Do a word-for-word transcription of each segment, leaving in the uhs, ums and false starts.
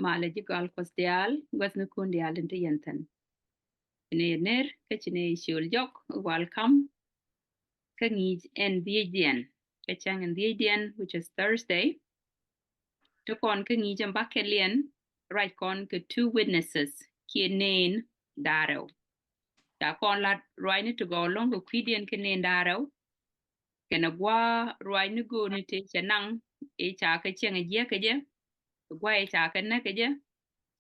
Malɛ ji̱ gɔal Kuɔth diaal, gua̱thnikun diaal tin te yɛn thi̱n. Inɛ yɛ ner kä ci nɛ ciöl jɔk, welcome. Kä ŋi̱i̱c ɛn dhiecdiɛn, kä cäŋ ɛn dhiecdiɛn, which is Thursday. Te kɔn kä ŋi̱i̱c ɛn bakɛliɛn, ruac kɔn kɛ two witnesses kiɛ nɛn da̱ŋ rɛw. Ca kɔn lat ruacni ti gɔw ɛlɔ̱ŋ kɛ kui̱diɛn kɛ nɛn da̱ŋ rɛw. Kɛnɛ gua̱a̱th ruacni go̱o̱rni tëë cɛ naŋ, ëë ca kɛ cieŋ ɛ jiäk kɛ jɛ, kɛ gua̱a̱th ëë ca kɛ näk kɛ jɛ,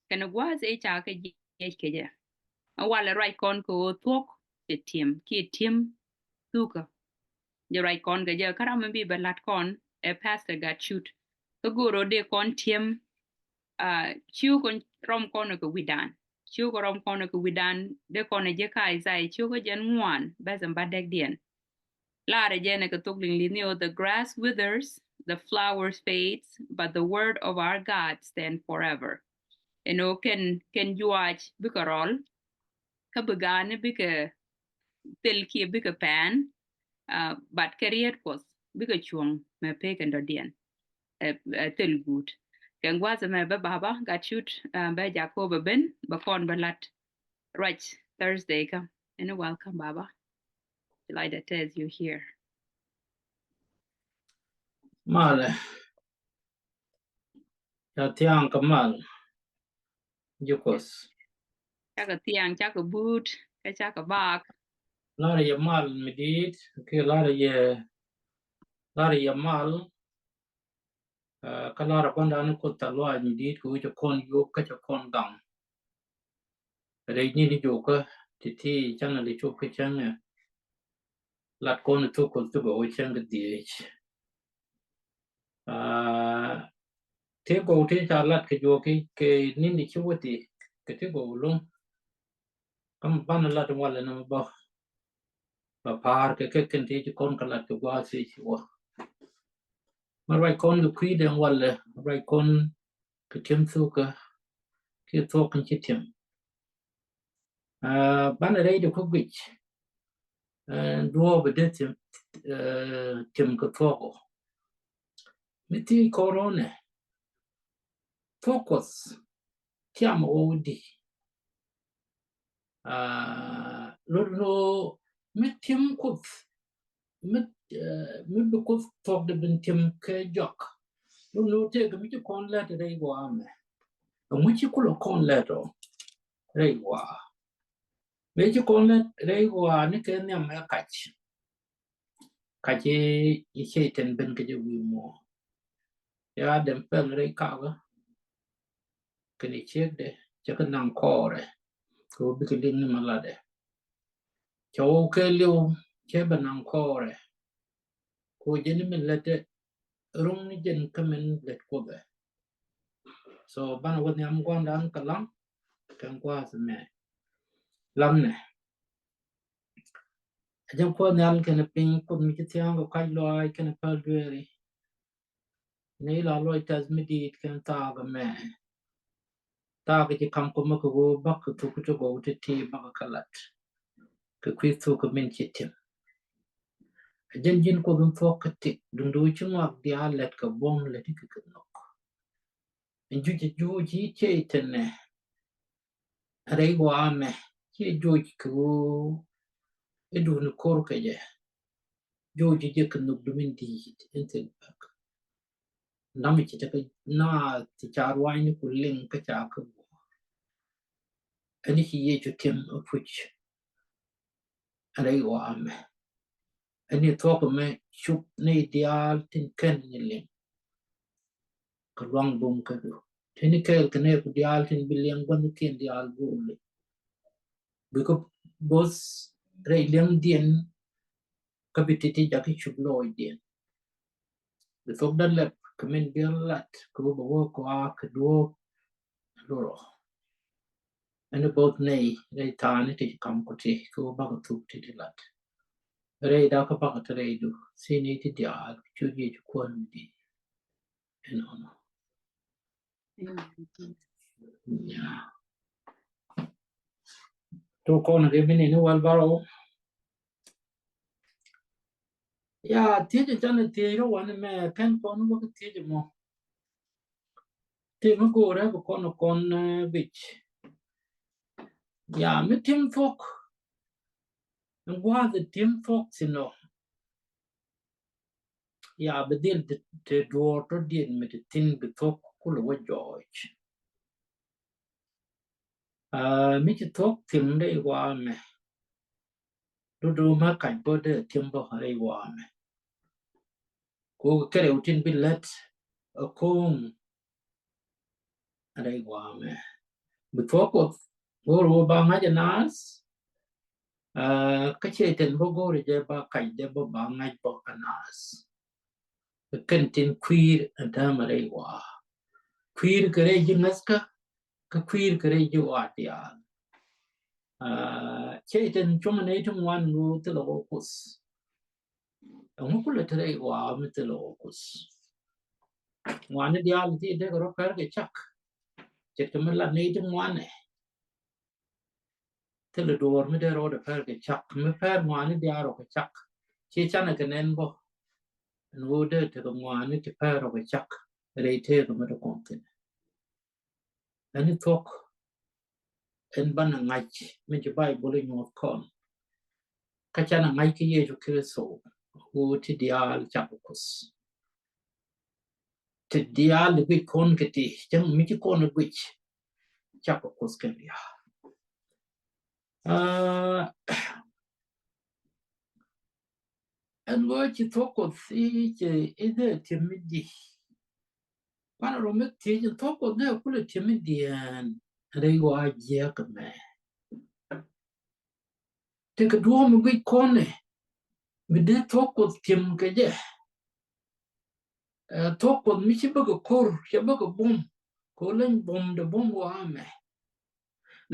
kɛnɛ gua̱a̱th ëë ca kɛ jiɛc kɛ jɛ. Ɛ walɛ ruac kɔn kɛ ɣöö thuɔ̱k cɛ ti̱em kiɛ ti̱em thukä. Jɛ ruac kɔn kɛ jɛ kä ram mi bi bɛ la̱t kɔn ɛ Pastor Gatcut. Kä go̱o̱r ɣöö dee kɔn ti̱em, ah, ciökɛ rɔm kɔn kɛ wi̱dan. Ciökɛ rɔm kɔn kɛ wi̱dan, dee kɔn ɛ jek kä Isaiah ciökɛ jɛn ŋuan, bɛth ɛn bädäkdiɛn. Laarɛ jɛn ɛ kɛ thok Liŋli̱th ni ɣöö, "The grass withers, the flowers fades, but the word of our God stand forever." Ɛn ɣöö kɛn, kɛn juaac bikɛ rɔl, kä bi ga̱a̱ni bikɛ thil kiɛ bikɛ pɛn, ah, but kɛ riet Kuɔth bikɛ cuɔ̱ŋ mɛ pek ɛn dɔ̱diɛn. Ɛ, ɛ, thil guut. Kɛ gua̱a̱th ɛmɛ bä Baba Gatcut, ah, bɛ Jacob ɛ ben, bɛ kɔn bɛ la̱t ruac Thursday kä. Ɛn, welcome, Baba. Delighted to have you here. Malɛ. Ca thia̱a̱ŋ kɛ mal. Ji̱ Kuɔth. Cakɛ thia̱a̱ŋ, cakɛ buut, kä cakɛ baak. Larɛ yɛ mal mi di̱i̱t, kiɛ larɛ yɛ, larɛ yɛ mal. Ah, kä larɛ Gua̱ndan ni Kuoth tɛ̈th lɔaac mi di̱i̱t kɛ ɣöö cɛ kɔn yio̱w kä cɛ kɔn gaŋ. Rɛy ni̱ni juɔkä ti̱ti̱ canɛ lɛ cop kä cäŋ ɛ. Lat kɔn ɛ thok Kuɔth thok ɛ wä cäŋ kɛ dhiec. Ah, tëë gɔw tëë ca lat kɛ juɔk kɛ, kɛ ni̱ni ci wä ti kɛ tëë gɔw lo̱ŋ. Kä mi banɛ lat walɛ ni mi bä, bä pa̱a̱r kɛ kɛ kɛn tëë ci kɔn kɛ lat kɛ gua̱a̱th tëë ci wä. Mi ruac kɔn kɛ kui̱dɛ walɛ, ruac kɔn kɛ ti̱em thukä kiɛ thuɔ̱k in ci ti̱em. Ah, banɛ rɛy di kä guic. Ah, duɔɔp bi dee ti̱em, ah, ti̱em kɛ thuɔ̱k ɔ. Mi thiec kɔn rɔ̱ nɛ, thuɔ̱k Kuɔth tiam ɔ wä di. Ah, lot ni ɣöö mi ti̱em Kuoth, mi, eh, mi bi Kuoth thuɔ̱kdɛ ben ti̱em kɛ jɔak. Lot ni ɣöö tëëkɛ mi ci kɔn lät rɛy gua̱a̱ mɛ. Ɛŋu ci kulɛ kɔn lät ɔ rɛy gua̱a̱? Mëë ci kɔn lät rɛy gua̱a̱ ni kɛ nhiam ɛ kac. Kac i̱, i̱ Cɛytan ben kä jɛ wi̱i̱ muɔ̱ɔ̱n. Cɛ Adam pɛl rɛy kakä. Kɛnɛ ciekdɛ, cɛ kɛ naŋ kɔɔrɛ. Kɛ ɣöö bikɛ liŋ ni mi latdɛ. Cɛ ɣöö kɛ liw, cɛ bɛ naŋ kɔɔrɛ. Kɛ ɣöö jɛn ni min lätdɛ, ro̱ŋ ni jɛn kä min lät Kuoth ɛ. So, banɛ wä nhiam Gua̱ndan kɛ lam, kɛn gua̱a̱th mɛ. Lamnɛ. A jɛ Kuoth Nhial kɛnɛ piny, Kuoth mi ci thia̱a̱ŋ kɛ kac lɔaac kɛnɛ päl dueeri. Ni la lɔc tɛth mi di̱i̱t kɛnɛ thaak ɛmɛ. Thaak ci kam kä mi kɛ ɣöö bak kɛ thuk ti gɔw ti ti bak kɛ lat. Kɛ kui̱ thuk kɛ min ci ti̱em. A jɛn ji̱n Kuoth in thuɔ̱k kɛ tik, duŋdu ci ŋɔak diaal lät kɛ buɔ̱m lät ikɛ kɛ nhök. Ɛn juc, juc i̱ Cɛytan ɛ rɛy gua̱a̱ mɛ, ciɛ juc kɛ ɣöö i̱ duuni ko̱r kɛ jɛ. Juc i̱ jɛ kɛ nhök dumin di̱i̱t in thil bäk. Nam i̱ ci tekɛ naath ti ca ruanyni ku liŋ kä ca kɛ guɔ̱ɔ̱r. Ɛn i̱ ci Yecu ti̱em ɛ puc. Rɛy ɣɔaa mɛ. Ɛn i̱ thuɔ̱k mɛ cuk nɛy diaal tin kɛn ni liŋ. Kɛ luaŋ bum kädu. Tin kɛɛl kɛ nɛy ku diaal tin bi liɛŋ gua̱thnikiɛn diaal go̱o̱li. Bikɛ bo̱th rɛy liɛŋdiɛn kä bi ti̱ti̱ jakä cuk lɔɔcdiɛn. Bi thok dee lɛp kɛ min bi lat kɛ ɣöö bɛ wä kɔaa kɛ duɔ̱ɔ̱p lurɔ. Ɛn bo̱th nɛy rɛy thaani ti ci kam ku ti kɛ ɣöö bakɛ thuk ti ti lat. Rɛy dakä bakɛ te rɛydu thi̱n i̱ ti diaal kɛ ciöt Yecu Kuäär mi di̱i̱t. Ɛnɔnɔ. Amen. Ya. Tok kɔn kɛ mi nɛni wäl bärɔw. Ya, thiec canɛ thiec rɔ wanɛ mɛ kɛn kɔn wä kɛ thiec mɔ. Tëë mi go̱o̱rä bi kɔn kɔn, eh, guic. Ya, mi tim thuɔ̱k. Ɛn gua̱a̱th ɛ tim thuɔ̱k thi̱n ɔ. Ya, bi dhil te, te duɔ̱ɔ̱r tɔ̱diɛn mi te thi̱n bi thuɔ̱k kulɛ wä jɔɔc. Ah, mi ci thuɔ̱k thi̱n rɛy wa̱a̱ mɛ. Dudu ma kac bä dee tim bä rɛy wa̱a̱ mɛ. Ku kɛ rɛw tin bi lät a ko̱o̱ŋ rɛy wa̱a̱ mɛ. Bi thuɔ̱k Kuɔth go̱o̱r wä ba ŋa̱c ɛ naath. Ah, kä cɛ tɛn bä go̱o̱r jɛ ba kac dee bä ba ŋa̱c bä ɛ naath. Kɛn tin kui̱i̱r ɛn täämɛ rɛy wa̱a̱. Kui̱i̱r kɛ rɛy ji̱ ŋäthkä, kä kui̱i̱r kɛ rɛy ji̱ wa̱a̱ diaal. Ah, cɛ tɛn cumɛ nɛy ti ŋuan ŋu thilɛ wä Kuoth. Ɛŋu kulɛ te rɛy wa̱a̱ mi thilɛ wä Kuoth. Ŋuani diaal ti dee kɛ rɔ pɛr kɛ cak. Ce̱tkɛ mi lat nɛy ti ŋuanɛ. Thilɛ duɔ̱ɔ̱r mi dee rɔɔdɛ pɛr kɛ cak, mi pɛr ŋuani diaal rɔ kɛ cak. Ci canɛ kɛ nɛn bä. Ɛn ɣöö dee tekɛ ŋuani ti pɛr rɔ kɛ cak rɛy tëëkɛ mi dee kɔn thi̱n. Ɛn i̱ thuɔ̱k ɛn banɛ ŋa̱c mi ci Baibol i̱ nyuɔ̱th kɔn. Kä canɛ ŋa̱c kä Yecu Kritho ɣöö ti diaal cak kɛ Kuoth. Ti diaal i̱ guic kɔn kɛ ti cäŋ mi ci kɔn i̱ guic cak kɛ Kuoth kɛn diaal. Ah, ɛn ɣöö ci thuɔ̱k Kuɔth i̱ cɛ i̱ dee ti̱em i̱ di. Kuan rɔ mi thiec in thuɔ̱k Kuɔth dee kulɛ ti̱em i̱ diɛɛn rɛy ɣɔaa jiääk ɛmɛ. Tekɛ duɔ̱ɔ̱p mi guic kɔnɛ mi dee thuɔ̱k Kuɔth ti̱em kɛ jɛ. Ɛ, thuɔ̱k Kuɔth mi ci bäkɛ ko̱r, cɛ bäkɛ buɔ̱m, kɛ ɣöö leny buɔ̱m dee buɔ̱m ɣɔaa mɛ.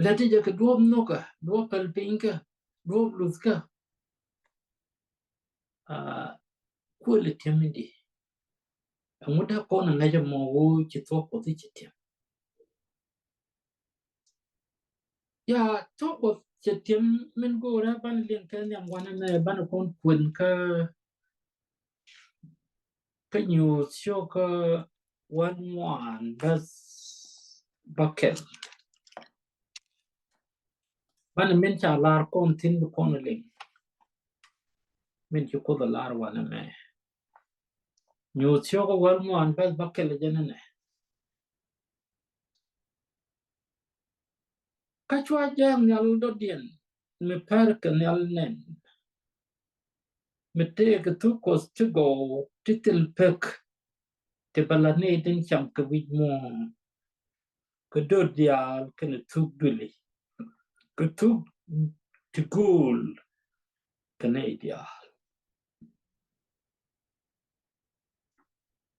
Lät ti jɛ kɛ duɔ̱ɔ̱p nhökä, duɔ̱ɔ̱p päl pinykä, duɔ̱ɔ̱p luthkä. Aa, kuël i̱ ti̱em i̱di. Ɛŋu dee kɔn ɛ ŋäcɛ mɔ ɣöö ci thuɔ̱k Kuɔth i̱ ci ti̱em. Ya, thuɔ̱k Kuɔth cɛ ti̱em min go̱o̱rä banɛ liŋ kɛ nhiam wanɛ mɛ banɛ kɔn kuën kä, kä Nyuuth cio̱kä wäl ŋuan bäth bäkɛl. Banɛ min ca lar kɔn thi̱n bi kɔn liŋ. Min ci Kuoth ɛ lar wanɛ mɛ. Nyuuth cio̱kä wäl ŋuan bäth bäkɛl jɛn ɛnɛ. Kä cua jääk nhial dɔ̱diɛn mi pär kɛ nhial nɛn. Mi tëëkɛ thuk Kuɔth ti gɔw ti thil pek ti bɛ la nɛy tin cam kɛ wi̱c muɔ̱ɔ̱n. Kɛ döör diaal kɛnɛ thuk duëli. Kɛ thuk ti gööl kɛ nɛy diaal.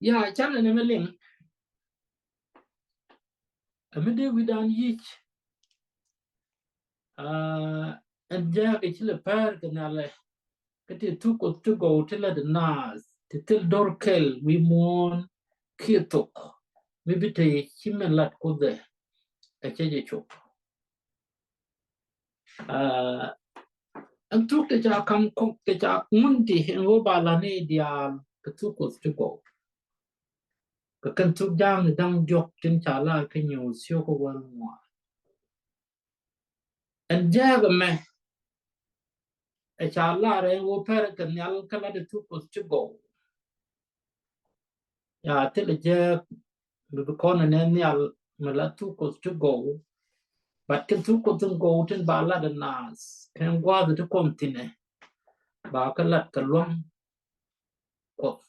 Ya, canɛ ni mi liŋ. Ɛ mi dee wi̱dan yic. Aa, ɛn jääk i̱ ci lɛ pär kɛ nhialɛ. Kä ti thuk Kuɔth ti gɔw ti lät naath ti thil dɔr kɛl wi̱i̱ muɔ̱ɔ̱n kiɛ thok. Mi bi te ci min lat Kuoth ɛ, ɛ cɛ jɛ cop. Aa, ɛn thuk ti ca kam kɔk ti ca ŋun ti ɛn ɣöö ba la ni diaal kɛ thuk Kuɔth ti gɔw. Kɛ kɛn thuk ja̱a̱ŋ ni da̱ŋ diɔ̱k tin ca lar kä Nyuuth cio̱kä wäl ŋuan. Ɛn jääk ɛmɛ ɛ ca lar ɛn ɣöö pär kɛ nhial kä lat ɛ thuk Kuɔth ti gɔw. Ya, thilɛ jääk mi bi kɔn ɛ nɛ nhial mi la thuk Kuɔth ti gɔw. But kɛn thuk Kuɔth tin gɔw tin ba lat ɛ naath kɛn gua̱a̱th ti kɔn thi̱nɛ ba kɛ lat kɛ luaŋ Kuɔth.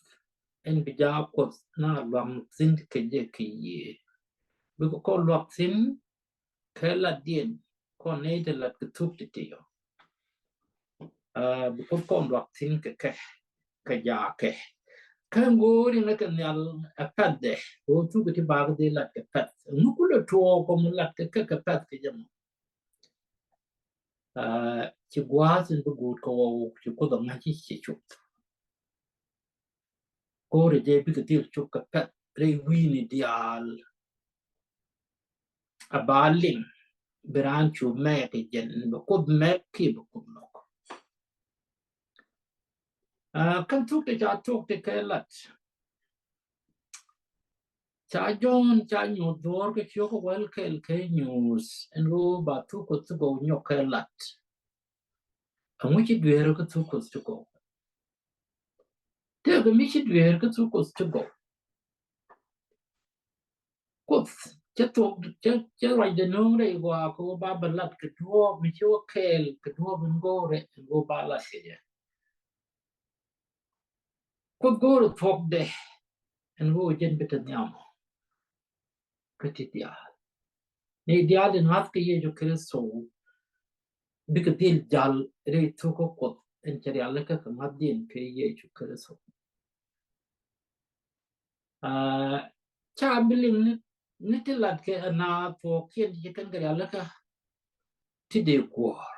Ɛn bi jaak Kuɔth na luaŋ thi̱n kɛ jɛ kɛ yiëë. Bikɛ kɔn luak thi̱n kɛ latdiɛn kɔn nɛy ti lat kɛ thuk ti ti yɔ. Aa, bi Kuoth kɔn luak thi̱n kɛ kɛ kɛ jaakɛ. Kä ŋo̱o̱ri ŋä kɛ nhial ɛ pɛ̈thdɛ ɣöö thuk ti bakɛ dhil lat kɛ pɛ̈th. Ŋu kulɛ tuɔɔk kɔm lat kɛ kɛ kɛ pɛ̈th kɛ jɛ mɔ. Aa, ci gua̱a̱th in bi guut kɛ wä wuk ci Kuoth ɛ ŋa̱c ci ci cup. Ko̱rɛ jɛ bikɛ dhil cop kɛ pɛ̈th rɛy wi̱i̱ni diaal. A ba liŋ bi raan cu mɛk kɛ jɛn bi Kuoth mɛk kiɛ bi Kuoth lɔk. Aa, kɛn thuk ti ca thuk ti kɛ lat. Ca Jɔ̱ɔ̱n ca nyuɔ̱th duɔ̱ɔ̱r kä ciök wäl kɛl kɛ nyuuth ɛn ɣöö ba thuk Kuɔth ti gɔw nyɔk kɛ lat. Ɛŋu ci dueer kä thuk Kuɔth ti gɔw? Tëëkɛ mi ci dueer kä thuk Kuɔth ti gɔw. Kuoth cɛ thuɔk, cɛ, cɛ ruacdɛ nööŋ rɛy gɔaa kɛ ɣöö ba bɛ lat kɛ duɔ̱ɔ̱p mi ci wä kɛɛl kɛ duɔ̱ɔ̱p in go̱o̱rɛ ɛn ɣöö ba lat kɛ jɛ. Kuoth go̱o̱rɛ thuɔkdɛ ɛn ɣöö jɛn bi te nhiam kä ti diaal. Ni diaal in ŋa̱th kɛ Yecu Kritho bikɛ dhil jal rɛy thuk kä Kuoth ɛn cɛ rialikä kɛ ŋa̱thdiɛn kɛ Yecu Kritho. Aa, ca bi liŋ ni, ni ti lat kɛ ɛn a thuɔɔkiɛn ti ci kɛn kɛ rialikä ti dee kuɔɔr.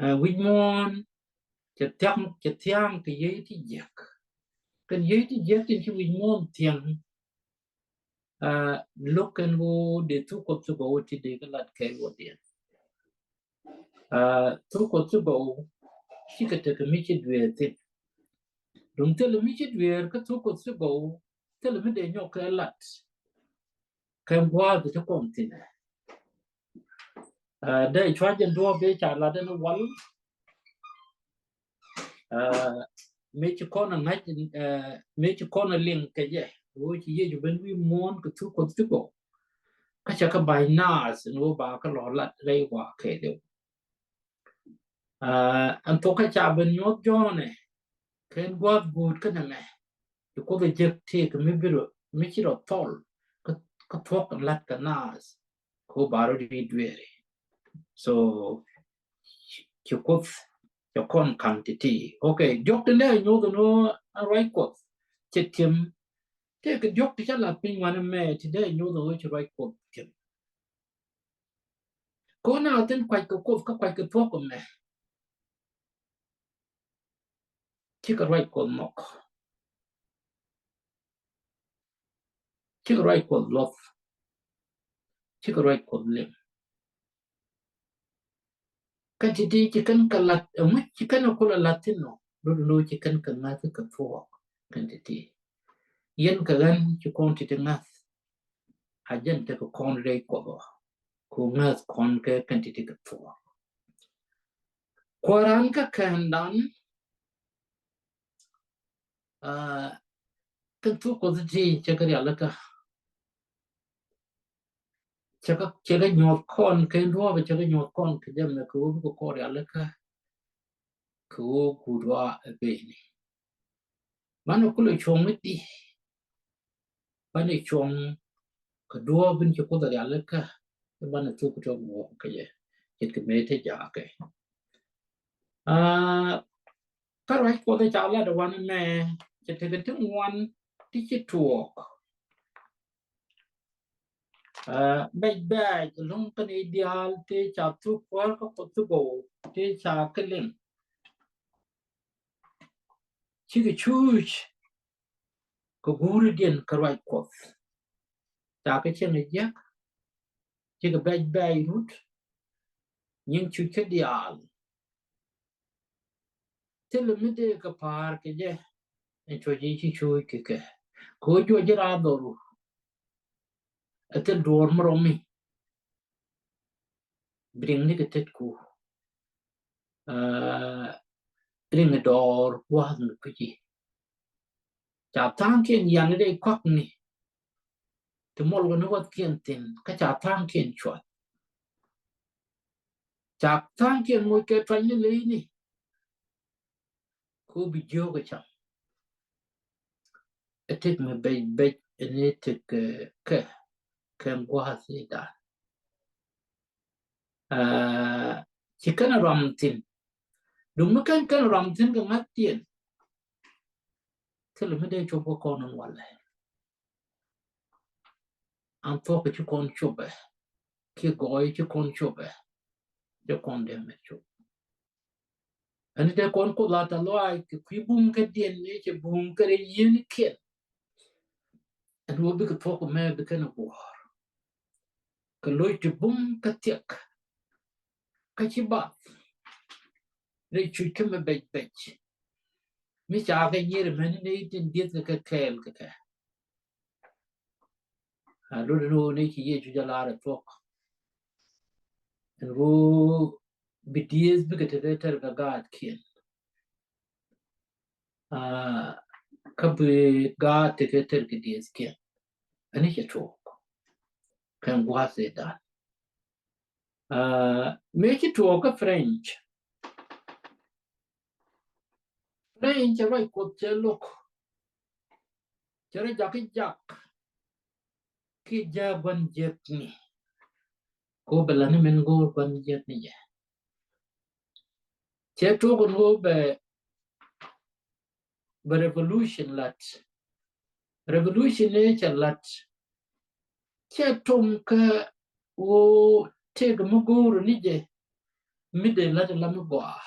Aa, wi̱c muɔ̱ɔ̱n cɛ thiaŋ, cɛ thiaŋ kɛ yiey ti jiäk. Kɛn yiey ti jiäk tin ci wi̱c muɔ̱ɔ̱n thiaŋ. Aa, lo̱k kɛn ɣöö dee thuk Kuɔth ti gɔw ti dee kɛ lat kɛɛl wädiɛn. Aa, thuk Kuɔth ti gɔw cikɛ tekɛ mi ci dueer thi̱n. Duŋ thilɛ mi ci dueer kä thuk Kuɔth ti gɔw, thilɛ mi dee nyɔk kɛ lat kɛ gua̱a̱th ti kɔn thi̱n. Aa, dee cua̱c jɛn duɔ̱ɔ̱p dee ca lat ɛn wal. Aa, mëë ci kɔn a ŋa̱c, aa, mëë ci kɔn a liŋ kɛ jɛ ɣöö ci Yecu ben wi̱i̱ muɔ̱ɔ̱n kɛ thuk Kuɔth ti gɔw. Kä cɛ kɛ ba̱ny naath ɛn ɣöö ba kɛ lɔ lat rɛy wa kɛɛliw. Aa, ɛn thok kä ca ben nyuɔ̱th Jɔ̱ɔ̱n ɛ kɛn gua̱a̱th guut kä nɛmɛ. Ci Kuoth ɛ jek tëëkɛ mi bi rɔ, mi ci rɔ thɔl kä, kä thuɔ̱k lat kɛ naath. Kɛ ɣöö ba rɔ di dueeri. So ci Kuoth cɛ kɔn ka̱n ti̱ti̱. Okay, diɔ̱k tin dee nyuɔ̱th ɛn ɣöö ɛn ruac Kuɔth cɛ ti̱em. Tëëkɛ diɔ̱k ti ca la̱th piny ŋuan ɛmɛ tin dee nyuɔ̱th ɛn ɣöö ci ruac Kuɔth ti̱em. Kɛ ɣöö na thi̱n kuac kɛ Kuoth kä kuac kɛ thuɔ̱k ɛmɛ, cikɛ ruac Kuɔth nhɔk. Cikɛ ruac Kuɔth luɔth. Cikɛ ruac Kuɔth liŋ. Kɛn ti̱ti̱ ci kɛn kɛ la̱t, ɛŋu ci kɛn kɛ kulɛ la̱t thi̱n nɔ? Lot ni ɣöö ci kɛn kɛ ŋa̱th kɛ thuɔ̱k. Kɛn ti̱ti̱ yɛn kɛ ɣän ci kɔn ti̱ti̱ ŋa̱th. A jɛn tekɛ kɔn rɛy Kuɔth ɔ. Ku ŋa̱th kɔn kɛ kɛn ti̱ti̱ kɛ thuɔ̱k. Kuääran kä kɛndan, aa, kɛn thuk Kuɔth ti cɛ kɛ rialikä. Cɛ kɛ, cɛ kɛ nyuɔth kɔn kɛ duɔ̱ɔ̱p, cɛ kɛ nyuɔth kɔn kɛ jɛ mɛ kɛ ɣöö bikɛ kɔn rialikä. Kɛ ɣöö guut ɣɔaa ɛ beni. Banɛ kulɛ cuɔ̱ŋ i̱di. Banɛ cuɔ̱ŋ kɛ duɔ̱ɔ̱p in ci Kuoth rialikä. Banɛ thuk kɛ tɔ̱ guɔ̱ɔ̱k kɛ jɛ. Ce̱tkɛ mëë te jaakɛ. Aa, kä ruac Kuɔth ca lat ɛ wanɛ mɛ, cɛ tekɛ ti ŋuan ti ci tuɔɔk. Aa, bɛc bɛc ɛlɔ̱ŋ kä ni diaal ti ca thuk kuäär kä Kuɔth ti gɔw ti ca kɛ liŋ. Cikɛ cuuc kɛ guuridiɛn kä ruac Kuɔth. Ca kɛ cieŋ ɛ jiäk. Cikɛ bɛc bɛc rut. Nyin cuc kä diaal. Thilɛ mi dee kɛ pa̱a̱r kɛ jɛ. Ɛn cuɔ̱c i̱ ci cuuc kɛ kɛ kɛ ɣöö juɔc ji̱ raar dhɔru. Ɛ thil duɔ̱ɔ̱r mi rɔmi. Bi riŋni kɛ tetku. Aa, riŋ dɔɔr gua̱a̱th mi kui̱ci. Ca tha̱a̱ŋkiɛn yan rɛy kɔakni. Ti mɔl wä ni wäthkiɛn thi̱n kä ca tha̱a̱ŋkiɛn cuath. Ca tha̱a̱ŋkiɛn moc kɛ tuany ni leyni. Ko bi jiök ɛ cam. Ɛ tëk mi bec bec ɛ ni tëk, ɛ, kɛ kɛn gua̱a̱th i̱ da̱a̱n. Aa, ci kɛn ɛ ruam thi̱n. Duŋ mi kɛn kɛn ɛ ruam thi̱n kɛ ŋa̱thdiɛn. Thilɛ mi dee cop kä kɔn in walɛ. An thuɔ̱k ci kɔn copɛ. Kiɛ gɔɔy ci kɔn copɛ. Ci kɔn dee mɛ cop. Ɛn dee kɔn Kuoth la tɛth lɔaac kɛ kui̱ bum kädiɛn ni cɛ bum kä rɛy yiëënikiɛn. Ɛn wä bikɛ thuɔ̱k mɛ bikɛn ɛ guɔ̱ɔ̱r. Kɛ loc ti bum kä thiɛk. Kä ci bath. Rɛy cuc kä mɛ bec bec. Mi ca kɛ nyier mɛn ni tin dieth kɛ kɛ kɛɛl kɛ kɛ. A lot ni wä ni ci Yecu jɛ lar ɛ thuɔ̱k. Ɛn wä bi dieth bikɛ tekɛ tɛr kɛ gaatkiɛn. Kä bi gaat tekɛ tɛr kɛ diethkiɛn. Ɛn i̱ cɛ tuɔɔk kɛn gua̱a̱th ëë dan. Mëë ci tuɔɔk kä French. French cɛ ruac Kuɔth cɛ lo̱k. Cɛ rɔ jak i̱ jak kiɛ jaa gua̱n jiäkni. Ko bɛ lani min go̱o̱r gua̱n jiäkni jɛ. Cɛ tuɔɔk in ɣöö bɛ bɛ revolution lat. Revolution ni cɛ lat. Cɛ tom kä ɣöö tëëk mi go̱o̱r ni jɛ mi dee lat la mi gɔaa.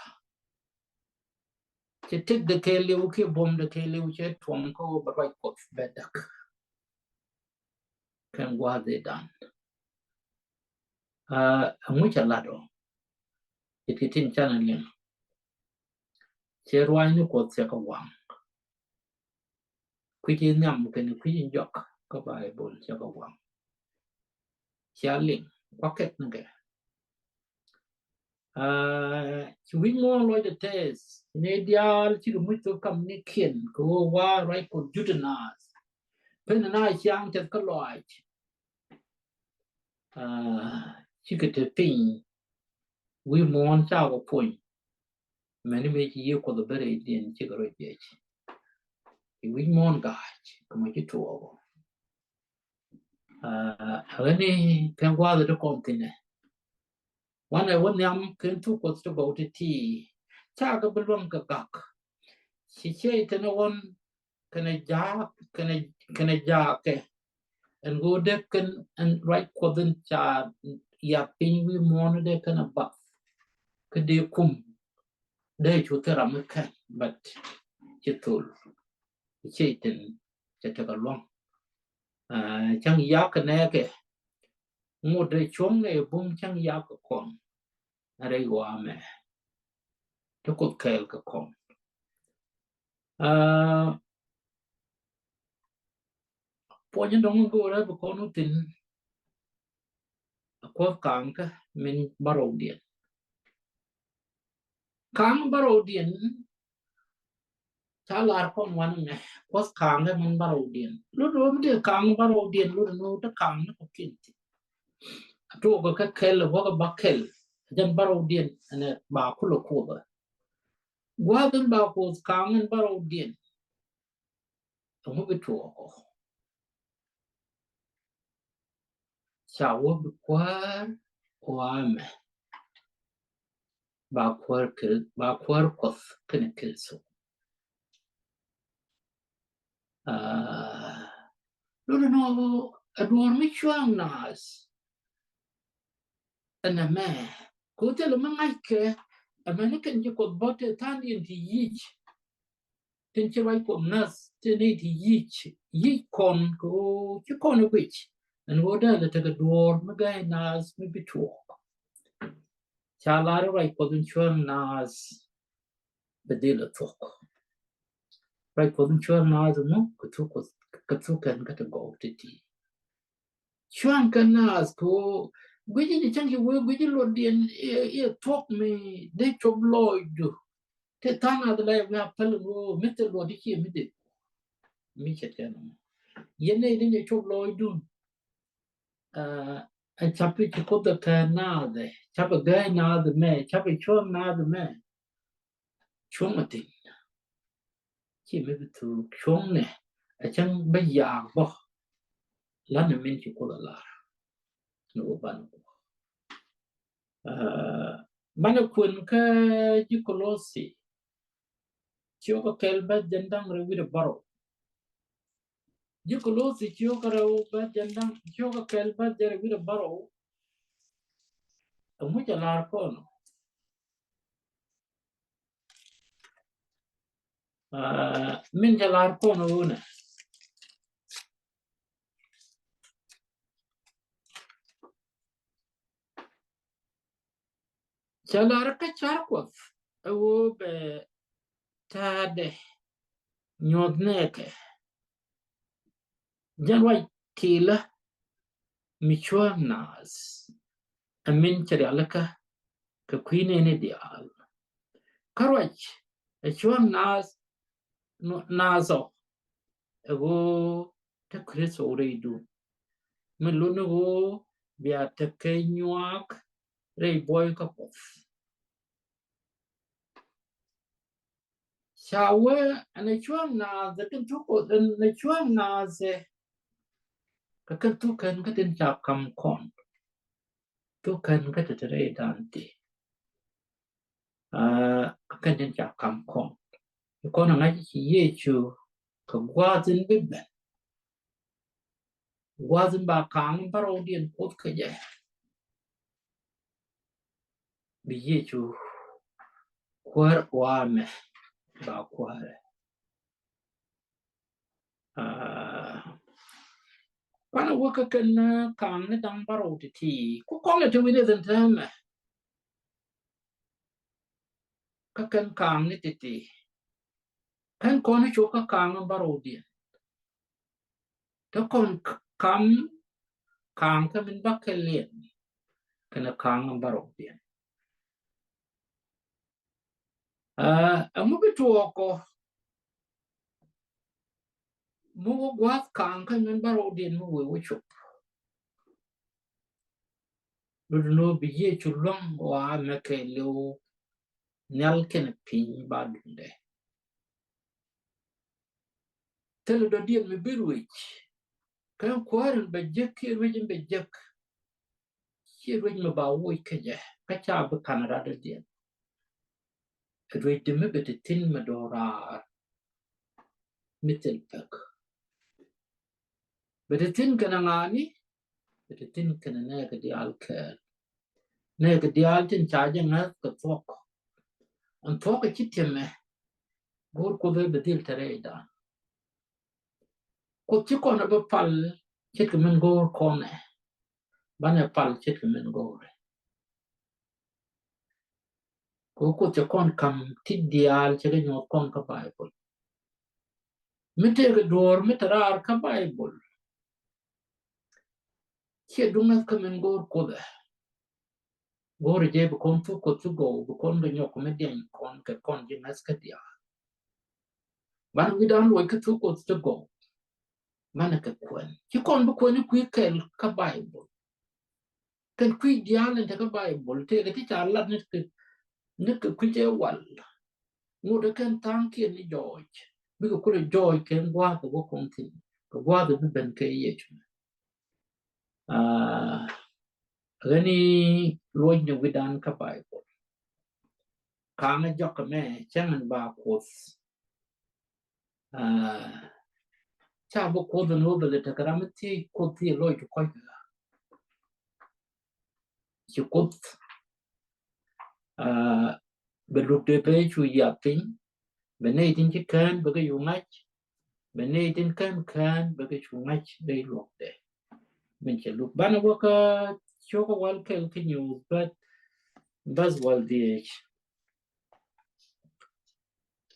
Cɛ tëk dee kɛɛliw kiɛ buɔ̱m dee kɛɛliw cɛ tuɔm kä ɣöö bɛ ruac Kuɔth bɛ dak. Kɛn gua̱a̱th ëë dan. Ɛŋu cɛ lat ɔ? Cɛ ti tin canɛ liŋ. Cɛ ruac ni Kuɔth cɛ kɛ waŋ. Kui̱c in nhiam kɛn kui̱c in jɔk kä Baibol cɛ kɛ waŋ. Cia liŋ kua kɛt ni kɛ. Ci wi̱c muɔ̱ɔ̱n lɔcdɛ tɛth ni diaal cikɛ muc thok kam ni kiɛn kɛ ɣöö wa ruac Kuɔth juti naath. Pen na ciaŋ tɛth kä lɔac. Cikɛ te piny wi̱i̱ muɔ̱ɔ̱n cakɔ puɔ̱ny. Mɛni mëë ci yiëë Kuɔth bä rɛydiɛn cikɛ rɔ jiɛc. Ci wi̱c muɔ̱ɔ̱n ga̱a̱c kɛ mɔ ci tuɔɔk. Ɣäni kɛn gua̱a̱th ti kɔn thi̱nɛ. Wanɛ wä nhiam kɛn thuk Kuɔth ti gɔw ti ti. Cakɛ bi luäŋ kɛ gak. Ci ciey tɛn ɣɔn kɛnɛ jaak kɛnɛ kɛnɛ jaakɛ. Ɛn go̱o̱r dee kɛn ɛn ruac Kuɔth in ca yap piny wi̱i̱ muɔ̱ɔ̱n dee kɛn a bath. Kä dee kum dee cu thil ram mi kɛn but ci thol. Ci tin cɛ tekɛ luɔ̱ŋ. Cäŋ yak kɛ nɛɛkɛ ŋot dee cuɔ̱ŋ nɛ bum cäŋ yak kɛ kɔn. Rɛy ɣɔaa mɛ ti Kuoth kɛɛl kɛ kɔn. Puɔ̱ny in dɔ̱ŋ in go̱o̱rɛ bi kɔn wä thi̱n. A Kuoth ka̱a̱ŋkä min bärɔwdiɛn. Ka̱a̱ŋ bärɔwdiɛn ca lar kɔn wanɛ mɛ Kuoth ka̱a̱ŋkä min bärɔwdiɛn. Lut wä mi dee ka̱a̱ŋ bärɔwdiɛn lut ni wä te ka̱a̱ŋ ni kɔ kiɛn thi̱n. A tuɔɔk kɛ kɛl a wäk a ba kɛl a jɛn bärɔwdiɛn ɛnɛ ba kulɛ Kuoth ɛ. Gua̱a̱th in ba Kuoth ka̱a̱ŋ in bärɔwdiɛn. Ɛŋu bi tuɔɔk ɔ? Ca wä bi kuäär ɣɔaa mɛ. Ba kuäär Kir-, ba kuäär Kuɔth kɛnɛ Kritho. Aa, lotdɛ nɔ a duɔ̱ɔ̱r mi cua̱ŋ naath. Ɛn ɛmɛ kɛ ɣöö thilɛ mi ŋa̱ckɛ. Ɛmɛni kɛn ci Kuoth bä te tha̱a̱ŋdiɛn ti yic. Tin ci ruac Kuɔth nath tin ni ti yic, yic kɔn kɛ ɣöö ci kɔn i̱ guic. Ɛn ɣöö dee lɛ tekɛ duɔ̱ɔ̱r mi gäi naath mi bi tuɔɔk. Ca lar i̱ ruac Kuɔth in cuäŋ naath bɛ dhil ɛ thuɔ̱k. Ruac Kuɔth in cuäŋ naath mɔ kɛ thuk Kuoth, kɛ thuk kɛn kä ti gɔw ti̱ti̱. Cua̱ŋ kɛ naath kɛ ɣöö guici ni cäŋ ci wee guici luɔtdiɛn i̱, i̱ thuɔ̱k mi dee cop lɔɔcdu. Te tha̱a̱ŋ naath la yɛ wi̱i̱ a päl in ɣöö mi thil luɔt i̱ ciɛ mi dee. Mi ce̱tkɛ nɔmɔ. Yɛn nɛy dee nyɛ cop lɔɔcdun. Aa, ɛ ca̱p i̱ ci Kuoth ɛ kɛ naath ɛ, ca̱p ɛ gäi naath mɛ, ca̱p ɛ cuäŋ naath mɛ. Cuɔ̱ŋ a thi̱n. Ci mi bi thuk cuɔ̱ŋnɛ a cäŋ bä yaak bä. Lanɛ min ci Kuoth a lar ni wä banɛ Kuɔth. Aa, banɛ kuɛn kä ji̱ Kolothi. Ciökä kɛl bäth jɛn da̱ŋ rɛw wi̱cdɛ bärɔw. Ji̱ Kolothi ciökä rɛw bäth jɛn da̱ŋ, ciökä kɛl bäth jɛn rɛw wi̱cdɛ bärɔw. Ɛŋu cɛ lar kɔn ɔ? Aa, min cɛ lar kɔn ɣöö nɛ. Cɛ lar kä ca̱r Kuɔth ɛ ɣöö bɛ ta̱a̱dɛ nyuɔ̱th nɛɛkɛ. Jɛn ruac tilä mi cuäŋ naath, ɛ min cɛ rialikä kɛ kui̱ nɛɛni diaal. Kä ruac ɛ cuäŋ naath, naath ɔ ɛ ɣöö te Kritho rɛydun, mi luni ɣöö bia tekɛ nyuak rɛy buɔykä Kuɔth. Ca wee ɛn ɛ cuäŋ naath ɛ kɛn thuk Kuɔth, ɛn ɛ cuäŋ naath ɛ kɛ kɛn thuk kɛn kä tin ca kam kɔn. Thuk kɛn kä te te rɛydan ti. Aa, kä kɛn tin ca kam kɔn. Kɔn ɛ ŋa̱c ci Yecu kɛ gua̱a̱th in bi ben. Gua̱a̱th in ba ka̱a̱ŋ in bärɔwdiɛn Kuoth kɛ jɛ. Bi Yecu kuäär ɣɔaa mɛ ba kuäärɛ. Aa, kuanɛ wä kä kɛn ka̱a̱ŋ ni da̱ŋ bärɔw ti̱ti̱. Ku kɔn lɛ te wi̱ni dhin täämɛ. Kä kɛn ka̱a̱ŋ ni ti̱ti̱. Kɛn kɔn i̱ cop kä ka̱a̱ŋ in bärɔwdiɛn. Te kɔn k-, kam ka̱a̱ŋ kä min bäkɛliɛn kɛnɛ ka̱a̱ŋ in bärɔwdiɛn. Aa, ɛŋu bi tuɔɔkɔ mi wä gua̱a̱th ka̱a̱ŋ kä min bärɔwdiɛn mi wee wä cop? Lotdɛ ni ɣöö bi Yecu luäŋ ɣɔaa mɛ kɛɛliw nhial kɛnɛ piny ba duŋdɛ. Thilɛ dɔ̱diɛn mi bi ruec. Kä kuäär in bɛ jek kiɛ ruec in bɛ jek, ciɛ ruec mi ba woc kä jɛ kä ca bi ka̱n radɔ̱diɛn. Ruec di mi bɛ te thi̱n mi do̱raar mi thil pek. Bɛ te thi̱n kɛnɛ ŋa̱a̱ni, bɛ te thi̱n kɛnɛ nɛɛkɛ diaal kɛɛl. Nɛɛkɛ diaal tin ca jɛ ŋäth kɛ thuɔ̱k. Ɛn thuɔ̱k ɛ ci tiɛmɛ. Go̱o̱r Kuoth ɛ bɛ dhil te rɛydan. Kuoth ci kɔn ɛ bä pal ce̱tkɛ min go̱o̱r kɔn ɛ. Banɛ pal ce̱tkɛ min go̱o̱r ɛ. Kɛ Kuoth cɛ kɔn kam ti diaal cɛ kɛ nyuɔth kɔn kä Baibol. Mi tëëkɛ duɔ̱ɔ̱r mi te raar kä Baibol. Ciɛ duŋ ŋäth kä min go̱o̱r Kuoth ɛ. Go̱o̱r jɛ bi kɔn thuk Kuoth ti gɔw, bi kɔn kɛ nyɔk mi diɛny kɔn kɛ kɔn ji̱ ŋäth kä diaal. Banɛ wi̱dan luɔc kä thuk Kuoth ti gɔw. Banɛ kɛ kuɛn. Ci kɔn bi kuɛn i̱ kui̱ kɛl kä Baibol. Kɛn kui̱ diaal in te kä Baibol, tëëkɛ ti ca lat ni kɛ, ni kɛ kui̱ cɛ wal. Ŋot ɛ kɛn tha̱a̱ŋkiɛn ni jɔɔc. Bikɛ kulɛ jɔɔc kɛn gua̱a̱th ɛ wä kɔn thi̱n. Kɛ gua̱a̱th ɛ bi ben kɛ Yecu. Aa, ɣän i̱ luɔcni wi̱dan kä Baibol. Ka̱a̱ŋä jɔk ɛmɛ cäŋ in ba Kuoth. Aa, ca bi Kuoth in wä bɛ lɛ tekɛ ram mi thiec Kuoth thiec lɔc ti kɔc kɛ ɣä. Ci Kuoth, aa, bɛ luk dee bɛ cu yiath piny. Bɛ nɛy tin ci kään bɛ kɛ cu ŋa̱c. Bɛ nɛy tin kään kään bɛ kɛ cu ŋa̱c rɛy luɔkdɛ. Min cɛ luk banɛ wä kä cio̱kä wal kɛl kä nyuuth bäth, bäth wal dhiec.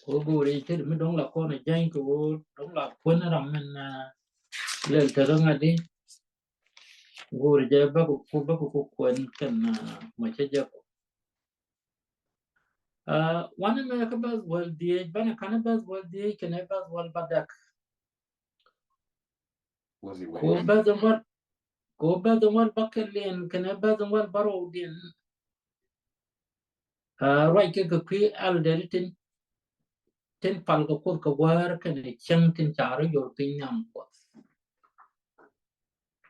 Kɛ ɣöö go̱o̱rɛ i̱ tëëd mi dɔ̱ŋ la kɔn ɛ jäny kɛ ɣöö dɔ̱ŋ la kuän ram min, aa, lɛl tekɛ ŋa̱t i̱. Go̱o̱rɛ jɛ bäk ku, bäk ku kuän kɛn, aa, mɔ cä jɛ ku. Aa, wanɛ mɛ kä bäth wäl dhiec, banɛ kanɛ bäth wäl dhiec kɛnɛ bäth wäl bädäk. Kɛ ɣöö bäth in wäl, kɛ ɣöö bäth in wäl bäkɛliɛn kɛnɛ bäth in wäl bärɔwdiɛn. Aa, ruac kɛ kɛ kui̱ ɛldɛr tin, tin pal kɛ Kuoth kɛ wäär kɛnɛ cäŋ tin ca rɔ yor piny nhiam Kuɔth.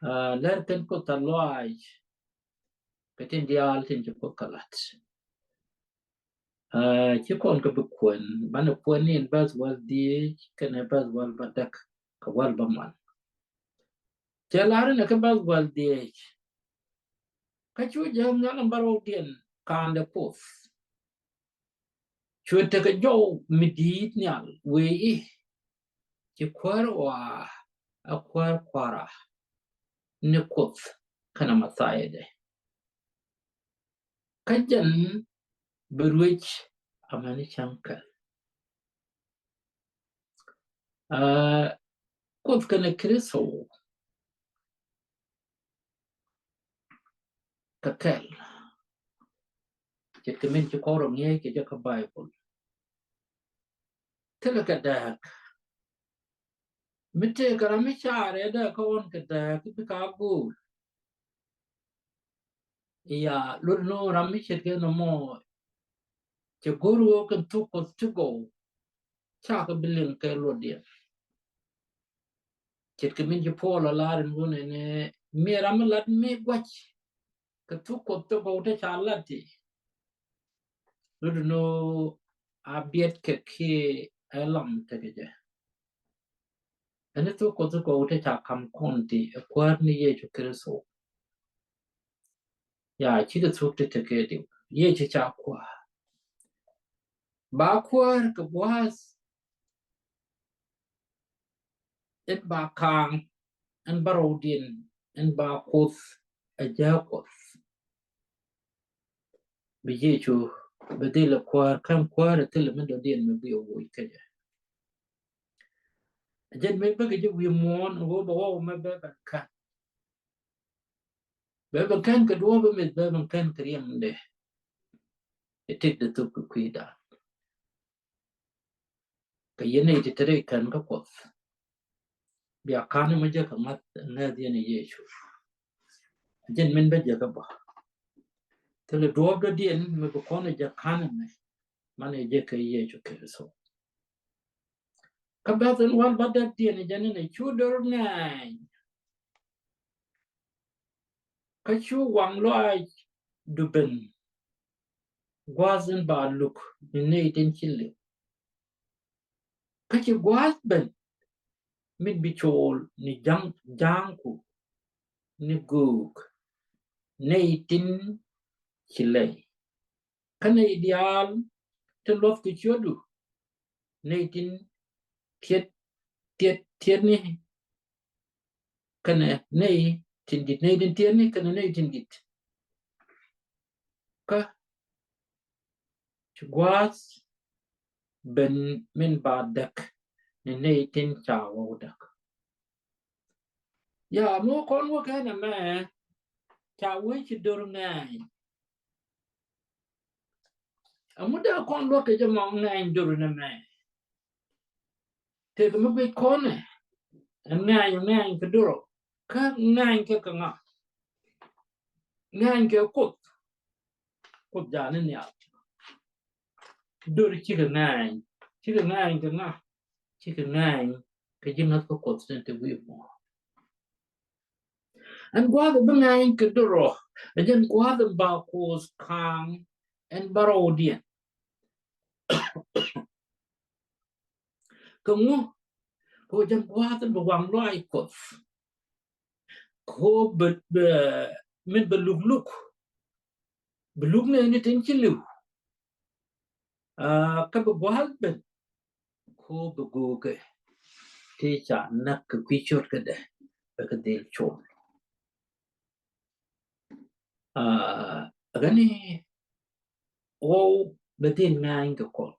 Aa, lɛr kɛn Kuoth a lɔaac kɛ tin diaal tin ci Kuoth kɛ la̱t. Aa, ci kɔn kɛ bi kuɛn, banɛ kuɛn in bäth wäl dhiec kɛnɛ bäth wäl bädäk kɛ wäl bäŋuan. Cɛ lar inɛ kä bäth wäl dhiec. Kä cu jääm nhial in bärɔwdiɛn ka̱a̱ndɛ Kuoth. Cuɛ tekɛ jɔw mi di̱i̱t nhial wëë i̱, ci kuäär ɣɔaa, a kuäär kua̱ra ni Kuoth kɛnɛ Mɛthia dɛ. Kä jɛn bɛ ruec amäni cäŋ kɛl. Aa, Kuoth kɛnɛ Kritho kɛ kɛl. Ce̱tkɛ min ci kɔn rɔ ŋi̱eec kɛ jɛ kä Baibol. Thilɛ kɛ dääk. Mi tëëkɛ ram mi carɛ dääk kä ɣɔn kɛ dääk bi ka go̱o̱l. Ya, lot ni ɣöö ram mi ce̱tkɛ nɔmɔ cɛ go̱o̱r ɣöö kɛn thuk Kuɔth ti gɔw. Cakɛ bi liŋ kɛ luɔtdiɛn. Ce̱tkɛ min ci Puɔl ɛ lar ɛn ɣöö nɛnɛ mi ram mi lat mi gua̱c kɛ thuk Kuɔth ti gɔw ti ca lat ti. Lot ni ɣöö a biɛt kɛ kiɛ ɛ lam tekɛ jɛ. Ɛn thuk Kuɔth ti gɔw ti ca kam kɔn ti ɛ Kuäär ni Yecu Kritho. Ya, cikɛ thuk ti tekɛ diw. Yecu ca Kuäär. Ba Kuäär kɛ gua̱a̱th in ba kaaŋ, in ba rɔwdiɛn, in ba Kuoth ɛ jääk Kuɔth. Bi Yecu bi dhil ɛ Kuäär, kä ɛn Kuäär ɛ thilɛ mi dɔ̱diɛn mi bi ɛ woc kä jɛ. Ɛ jɛn mi bäkɛ jɛ wi̱i̱ muɔ̱ɔ̱n ɣöö bɛ wä wä mɛ bɛ bɛ kän. Bɛ bɛ kän kɛ duɔ̱ɔ̱p mi bɛ bɛ kän kɛ riɛmdɛ. Ɛ tëkdɛ thuk kɛ kui̱dan. Kɛ yɛn nɛy ti te rɛy kän kä Kuɔth. Bia ka̱n ɛmɔ jɛ kɛ ŋa̱th ŋäth yɛn ɛ Yecu. Jɛn min bä jɛ kɛ bä. Thilɛ duɔ̱ɔ̱p dɔ̱diɛn mi bi kɔn ɛ jɛ ka̱n ɛmɛ. Man ɛ jɛ kɛ Yecu Kritho. Kä bɛ̈th in wal bä däkdiɛn ɛ jɛn in ɛ cu dör ŋɛɛny. Kä cu waŋ lɔaac du ben gua̱a̱th in ba luk ni nɛy tin ci li̱w. Kä ci gua̱a̱th ben min bi cool ni ja̱ŋ, ja̱a̱ŋku ni göök nɛy tin ci lɛy. Kä nɛy diaal tin luɔth kɛ ciötdu, nɛy tin tiet, tiet, tietni, kɛnɛ nɛy tin di̱t, nɛy tin tietni kɛnɛ nɛy tin di̱t. Kä ci gua̱a̱th ben min ba däk ni nɛy tin ca wä wä däk. Ya, mi wä kɔn wä kɛn ɛmɛ ca wee ci dör ŋɛɛny. Ɛŋu dee kɔn luäk kɛ jɛ mɔ ŋɛɛny dör nɛmɛ? Tëëkɛ mi guic kɔnɛ ɛn ŋɛɛny, ŋɛɛny kɛ dör ɔ. Kä ŋɛɛny kɛ kɛ ŋa? Ŋɛɛny kɛ Kuoth. Kuoth ja̱a̱n ni nhial. Dör cikɛ ŋɛɛny. Cikɛ ŋɛɛny kɛ ŋa? Cikɛ ŋɛɛny kɛ ji̱ ŋäth kä Kuɔth tin te wi̱i̱ muɔ̱ɔ̱n. Ɛn gua̱a̱th bi ŋɛɛny kɛ dör ɔ, ɛ jɛn gua̱a̱th in ba Kuoth kaaŋ ɛn bärɔwdiɛn. Kɛ ŋu? Kɛ ɣöö jɛn gua̱a̱th in bi waŋ lɔaac Kuɔth. Kɛ ɣöö bɛ, bɛ, min bɛ luk luk. Bi luk nɛɛni tin ci li̱w. Aa, kä bi gua̱a̱th ben. Kɛ ɣöö bɛ göökɛ ti ca näk kɛ kui̱ ciötkädɛ bɛ kɛ dhil col. Aa, ɣän i̱ ɣɔw bɛ dhil ŋa̱a̱ny kɛ kɔn.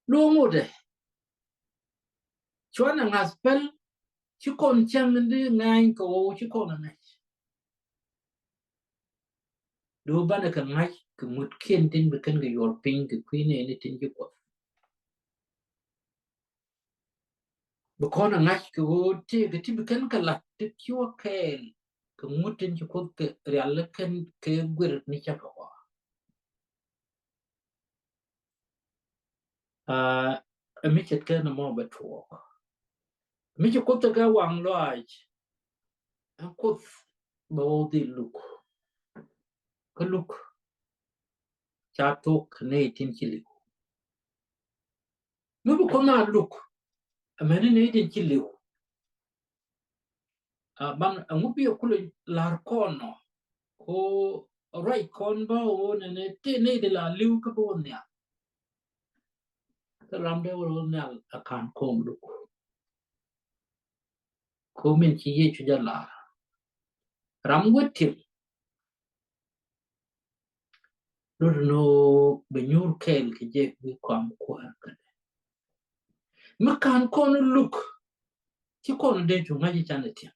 Luɔ̱ŋ wutɛ. Cuanɛ ŋa̱th päl ci kɔn cäŋ in di ŋa̱a̱ny kɛ ɣɔw ci kɔn ɛ ŋa̱c. Do̱ banɛ kɛ ŋa̱c kɛ ŋutkiɛn tin bi kɛn kɛ yuɔr piny kɛ kui̱ nɛɛni tin ci Kuɔth. Bi kɔn ɛ ŋa̱c kɛ ɣöö tëëkɛ ti bi kɛn kɛ la̱t ti ci wä kɛɛl kɛ ŋut tin ci Kuoth kɛ rial kɛn kɛ guir ni cä kɛ ɣɔaa. Aa, ɛ mi ce̱tkɛ nɔmɔ bɛ tuɔɔk. Mi ci Kuoth tekɛ waŋ lɔaac, ɛn Kuoth bɛ wä dhil luk. Kä luk ca thok nɛy tin ci li̱w. Mi bi Kuoth na luk, ɛmɛni nɛy tin ci li̱w. Aa, ban ɛŋu bi ɛ kulɛ la̱r kɔn nɔ? Ko ruac kɔn bä ɣöö nɛnɛ tëë nɛy ti la li̱w kä bi wä nhial. Kä ram dee wä nhial a ka̱n kɔn luk. Ko min ci Yecu jɛ la̱r. Ram wä ti̱em. Lut ni ɣöö bɛ nyuur kɛɛl kɛ jɛ bi kɔam Kuäär kädɛ. Mi ka̱n kɔn luk, ci kɔn dee cu ŋa̱c i̱ canɛ ti̱em.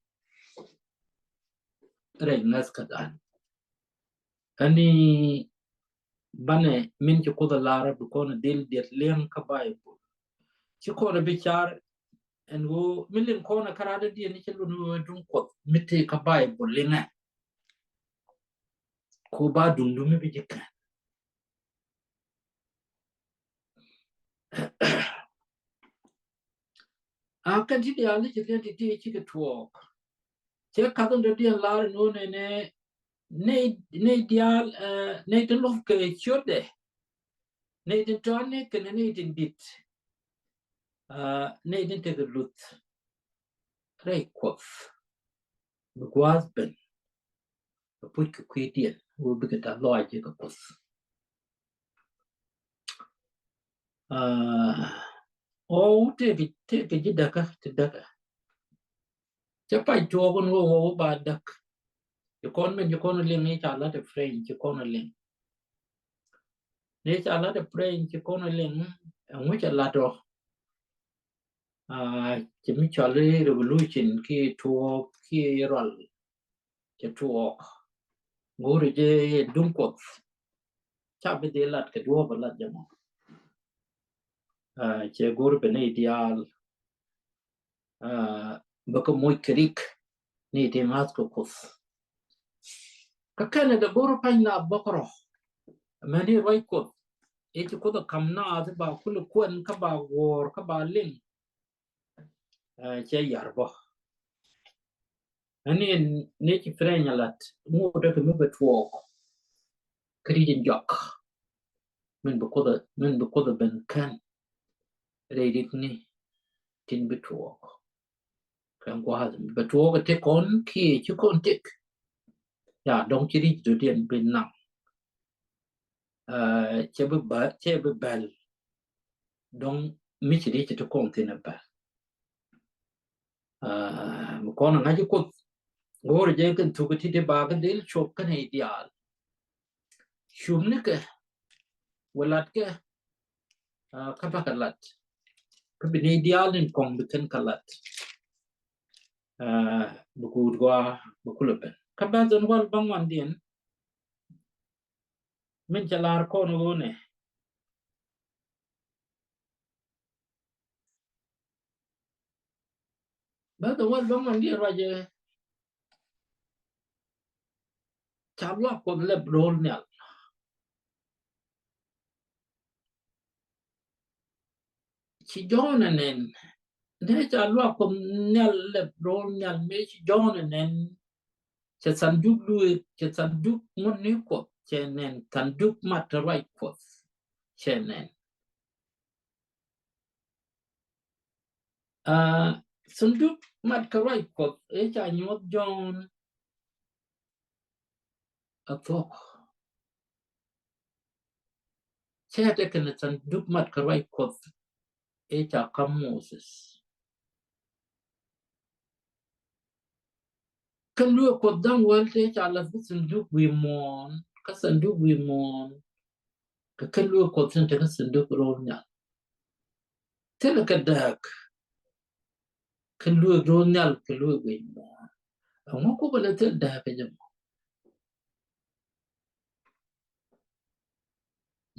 rɛy ŋäth kä dan. Ɛni banɛ min ci Kuoth ɛ lar bi kɔn ɛ dhil diɛt liɛŋ kä Baibol. Ci kɔn ɛ bi car ɛn ɣöö mi liŋ kɔn ɛ kä radɔdiɛn ni ci lun ɣöö duŋ Kuɔth mi tëë kä Baibol liŋɛ. Ku ba duŋdu mi bi ji̱ kɛn. A kɛn ti diaal ni ci kɛn ti ti cikɛ tuɔɔk. Cɛ kath in dɔ̱diɛn lar in wun ɛnɛ nɛy, nɛy diaal, eh, nɛy tin luɔth kɛ ciötdɛ. Nɛy tin tɔ̱ɔ̱ni kɛnɛ nɛy tin di̱t. Ah, nɛy tin tekɛ luth rɛy Kuɔth. Bi gua̱a̱th ben. Bi puc kɛ kui̱diɛn wä bikɛ ta lɔac jɛ kɛ Kuoth. Ah, ɣɔw tëëkɛ, tëëkɛ ji̱ däkä ti däkä. Cä pac tuɔɔk in wä wä wä ba däk. Ci kɔn min ci kɔn liŋ ni ca lat ɛ French ci kɔn liŋ. Ni ca lat ɛ French ci kɔn liŋ ɛŋu cɛ lat ɔ. Ah, ci mi cɔl i̱ revolution ki tuɔɔk ki rual. Cɛ tuɔɔk. Go̱o̱ri jɛ duŋ Kuɔth. Ca bi dhil lat kɛ duɔ̱ɔ̱p ɛ lat jɛ mɔ. Ah, cɛ go̱o̱ri bɛ ni diaal. Ah, bɛ kɛ moc kɛ rik ni ti ŋa̱th kɛ Kuoth. Kä kɛnɛ dee go̱o̱ri pa̱ny na bɔk rɔ. Mɛn i̱ ruac Kuɔth. I̱ ci Kuoth ɛ ka̱m naath i̱ ba kulɛ kuɛn kä ba guɔ̱ɔ̱r kä ba liŋ. Ah, cɛ yar bä. Ani ni ci French a lat ŋot dee kɛ mi bɛ tuɔɔk. Kä ri jin jɔk. Min bi Kuoth, min bi Kuoth ben kän. Rɛy rik ni tin bi tuɔɔk. Kɛn gua̱a̱th bɛ tuɔɔk tek kɔn kiɛ ci kɔn tek. Ya dɔŋ ci ri̱c dɔ̱diɛn bi naŋ. Ah, cɛ bi bä, cɛ bi bɛl. Dɔŋ mi ci ri̱c ti kɔn thin a bɛl. Ah, mi kɔn a ŋa̱c Kuoth. Go̱o̱r jɛ kɛn thuk ti ti ba kɛ dhil cuɔp kɛn i̱ diaal. Cumnikɛ wä latkɛ, ah, kä bakɛ lat. Kä bi ni diaal in kɔŋ bi kɛn kä lat. Ah, bi guut gɔaa bi kulɛ ben. Kä bɛ̈th in wäl bäŋuandiɛn min cɛ lar kɔn ɣöö nɛ. Bɛ̈th in wäl bäŋuandiɛn ruacɛ. Ca luak Kuɔth lɛp ro̱l nhial. Ci Jɔ̱ɔ̱n ɛ nɛn. Dee ca luak Kuɔth nhial lɛp ro̱l nhial mëë ci Jɔ̱ɔ̱n ɛ nɛn. Cɛ thanduk lueek, cɛ thanduk ŋut ni Kuɔth, cɛ nɛn thanduk mat ruac Kuɔth, cɛ nɛn. Ah, thanduk mat kɛ ruac Kuɔth ëë ca nyuɔth Jɔ̱ɔ̱n a thuɔ̱k. Cɛ tekɛ ni thanduk mat kɛ ruac Kuɔth ëë ca ka̱m Moses. Kä lueek Kuɔth da̱ŋ wäl tëë ca lath kä thanduk wi̱i̱ muɔ̱ɔ̱n, kä thanduk wi̱i̱ muɔ̱ɔ̱n. Kɛ kä lueek Kuɔth tin tekɛ thanduk ro̱l nhial. Thilɛ kɛ dääk. Kä lueek ro̱l nhial kɛ lueek wi̱i̱ muɔ̱ɔ̱n. Ɛŋu kukɛ lɛ thil dääk kɛ jɛ mɔ?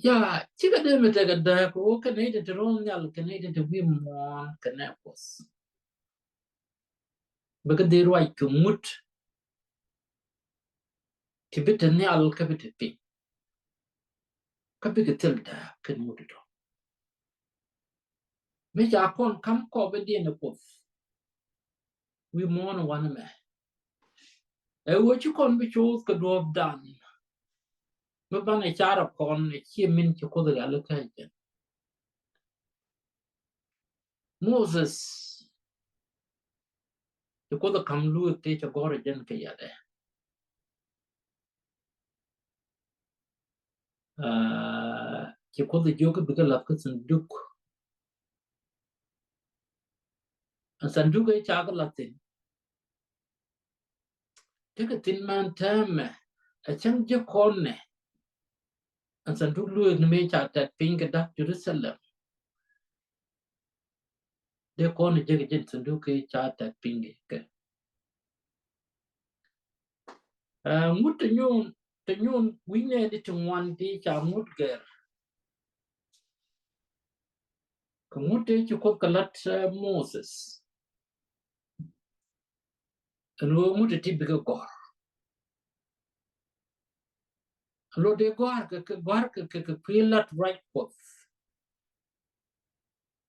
Ya, cikɛ dee mi tekɛ dääk kɛ ɣöö kɛ nɛy tin te ro̱l nhial kɛ nɛy tin te wi̱i̱ muɔ̱ɔ̱n kɛ nɛy Kuɔth. Bikɛ dhil ruac kɛ ŋut. Ti bi te nhial kä bi te piny. Kä bikɛ thil dääk kɛn ŋut itɔ. Mi ca kɔn ka̱m kɔpidiɛn ɛ Kuoth. Wi̱i̱ muɔ̱ɔ̱n wanɛ mɛ. Ɛ ɣöö ci kɔn bi coth kɛ duɔ̱ɔ̱pdan. Mi banɛ carɛ kɔn ɛ ciɛ min ci Kuoth rialikä jɛn. Moses. Ci Kuoth ɛ ka̱m lueek tëë cɛ gɔ̱r ɛ jɛn kɛ yadɛ. Ah, ci Kuoth jiök bikɛ lath kä thanduk. Thanduk ëë ca kɛ lath thin. Tekɛ thin mɛn täämɛ a cäŋ ji̱ kɔn nɛ. Thanduk lueek ni mëë ca tɛt piny kɛ da̱k Jerusalem. Dee kɔn jiäk jɛn thanduk ëë ca tɛt piny kɛ. Ŋut te nyuun, te nyuun wi̱c nɛɛni ti ŋuan ti ca ŋut gɛr. Kɛ ŋut tëë ci Kuoth kɛ la̱t Moses, ɛn ɣöö ŋut tëë ti bikɛ gɔ̱r. Lot dee gɔ̱a̱r kɛ, kɛ gɔ̱a̱r kɛ, kɛ, kɛ kui̱ la̱t ruac Kuɔth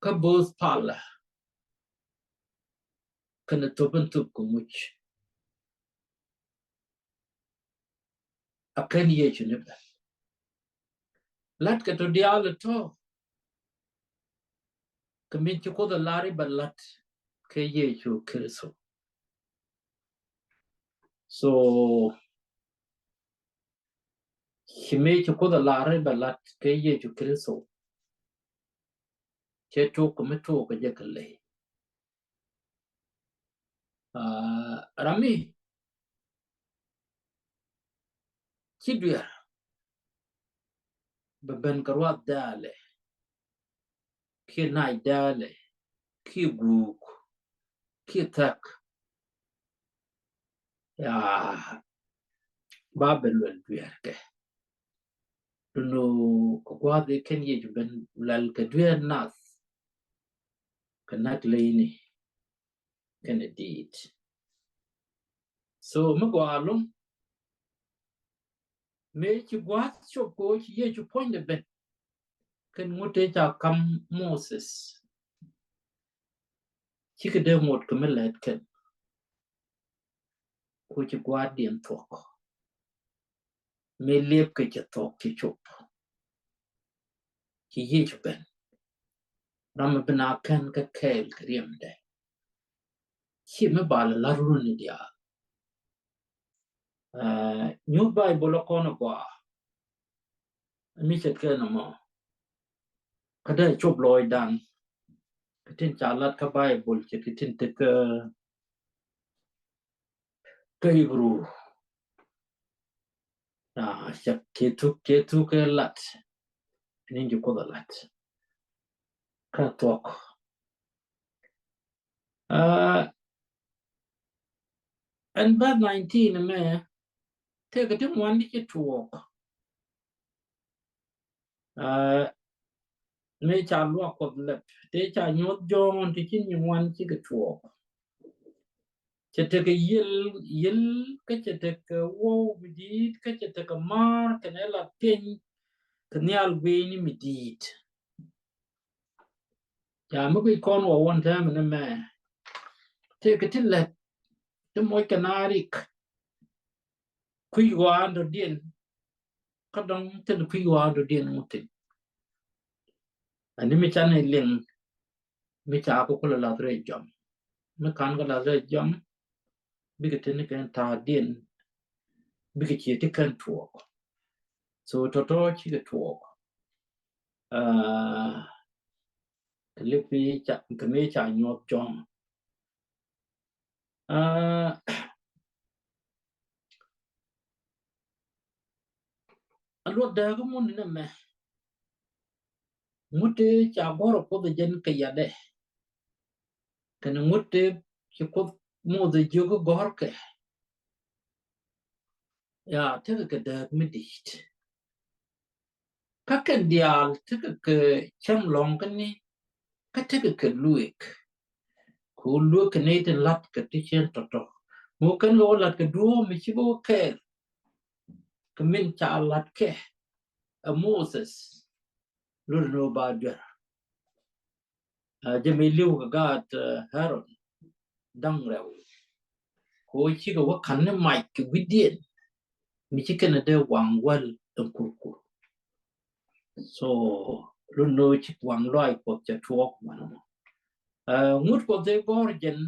kä bo̱o̱th palä kɛnɛ thöp in thöp kɛ muc. A kɛn Yecu ni bɛ la̱t kɛ tɔ diaal tɔ kɛ min ci Kuoth a lar i̱ bɛ la̱t kɛ Yecu Kritho. So ci mëë ci Kuoth a lar i̱ bɛ la̱t kɛ Yecu Kritho, cɛ tok kɛ mi tok kɛ jɛ kɛ ley. Aa, ram mi ci duer bɛ ben kɛ ruath daalɛ kiɛ nac daalɛ kiɛ guuk kiɛ thäk. Yaa, ba ben luɛl duer kɛ. Duno kɛ gua̱a̱th i̱ kɛn Yecu ben luɛl kɛ duer nath kɛ nak leyni kɛnɛ diit. So mi gɔaa ɛlɔ̱ŋ mëë ci gua̱a̱th cop kɛ ɣöö ci Yecu puɔ̱nydɛ ben kɛn ŋut tëë ca ka̱m Moses, cikɛ dee ŋot kɛ mi lɛt kɛn. Ku ci gua̱a̱thdiɛn thuɔ̱k mëë liep kɛ cɛ thuɔ̱k ci cop. Ci Yecu ben, ram mi bi na kɛn kä kɛɛl kɛ riɛmdɛ. Ci mi bal lar run ni diaal. Aa, nyuth Baibol ɛ kɔn ɛ gɔaa mi ce̱tkɛ nɔmɔ. Kä dee cop lɔɔcdan kɛ tin ca lat kä Baibol, ce̱tkɛ tin tekä kä Hibru. Aa, cɛ kɛ thuk, kɛ thuk kɛ lat ni ji̱ Kuoth a lat kä thuɔ̱k. Aa, ɛn verse nineteen ɛmɛ tëëkɛ ti ŋuan ti ci tuɔɔk. Aa, mëë ca luak Kuɔth lɛp tëë ca nyuɔth Jɔ̱ɔ̱n ti ci nyin ŋuan cikɛ tuɔɔk. Cɛ tekɛ yiël, yiël, kä cɛ tekɛ wuɔw mi di̱i̱t, kä cɛ tekɛ ma̱a̱r kɛnɛ la piɛny kɛ nhial gui̱i̱ni mi di̱i̱t. Ca mi guic kɔn wä wän täämɛ ni mɛ tëëkɛ ti lɛp ti moc kɛ naarik. Kui̱ ɣɔaa dɔ̱diɛn kä dɔ̱ŋ thil kui̱ ɣɔaa dɔ̱diɛn ŋutin. Ani mi canɛ liŋ mi ca kɛ kulɛ lath rɛy jɔm. Mi kan kɛ lath rɛy jɔm bikɛ teni kɛn ta̱a̱diɛn bikɛ ciɛ ti kɛn tuɔɔk. So tɔ̱tɔ̱ cikɛ tuɔɔk. Aa, kɛ lipi ca, kɛ mi ca nyuɔth Jɔ̱ɔ̱n. Aa, a luɔt dääk mun ni nɛ mɛ. Ŋut tëë ca gɔ̱r a Kuoth a jɛn kɛ yadɛ kɛnɛ ŋut tëë ci Kuoth Muthɛ jiök gɔ̱rkɛ. Yaa, tekɛ kɛ dääk mi di̱i̱t. Kä kɛn diaal tekɛ kɛ cäŋ lɔ̱ŋ kä ni, kä tekɛ kɛ luëëk. Kɛ ɣöö luëëk kɛ nɛy tin la̱t kɛ ti cien tɔ̱tɔ̱. Mi wä kɛn kɛ wä la̱t kɛ duɔ̱ɔ̱p mi ci bä wä kɛɛl kɛ min ca la̱t kɛ ɛ Moses. Lot ni wä ba duer. Aa, jɛ mi li̱w kɛ gaat, aa, Aaron da̱ŋ rɛw. Kɛ ɣöö cikɛ wä ka̱n ni mac kɛ wi̱cdiɛn mi ci kɛn ɛ dee waŋ wäl ɛn kurkur. So lot ni wä ci waŋ lɔaac Kuɔth cɛ tuɔɔk wanɔ. Aa, ŋut Kuɔth ëë gɔ̱r jɛn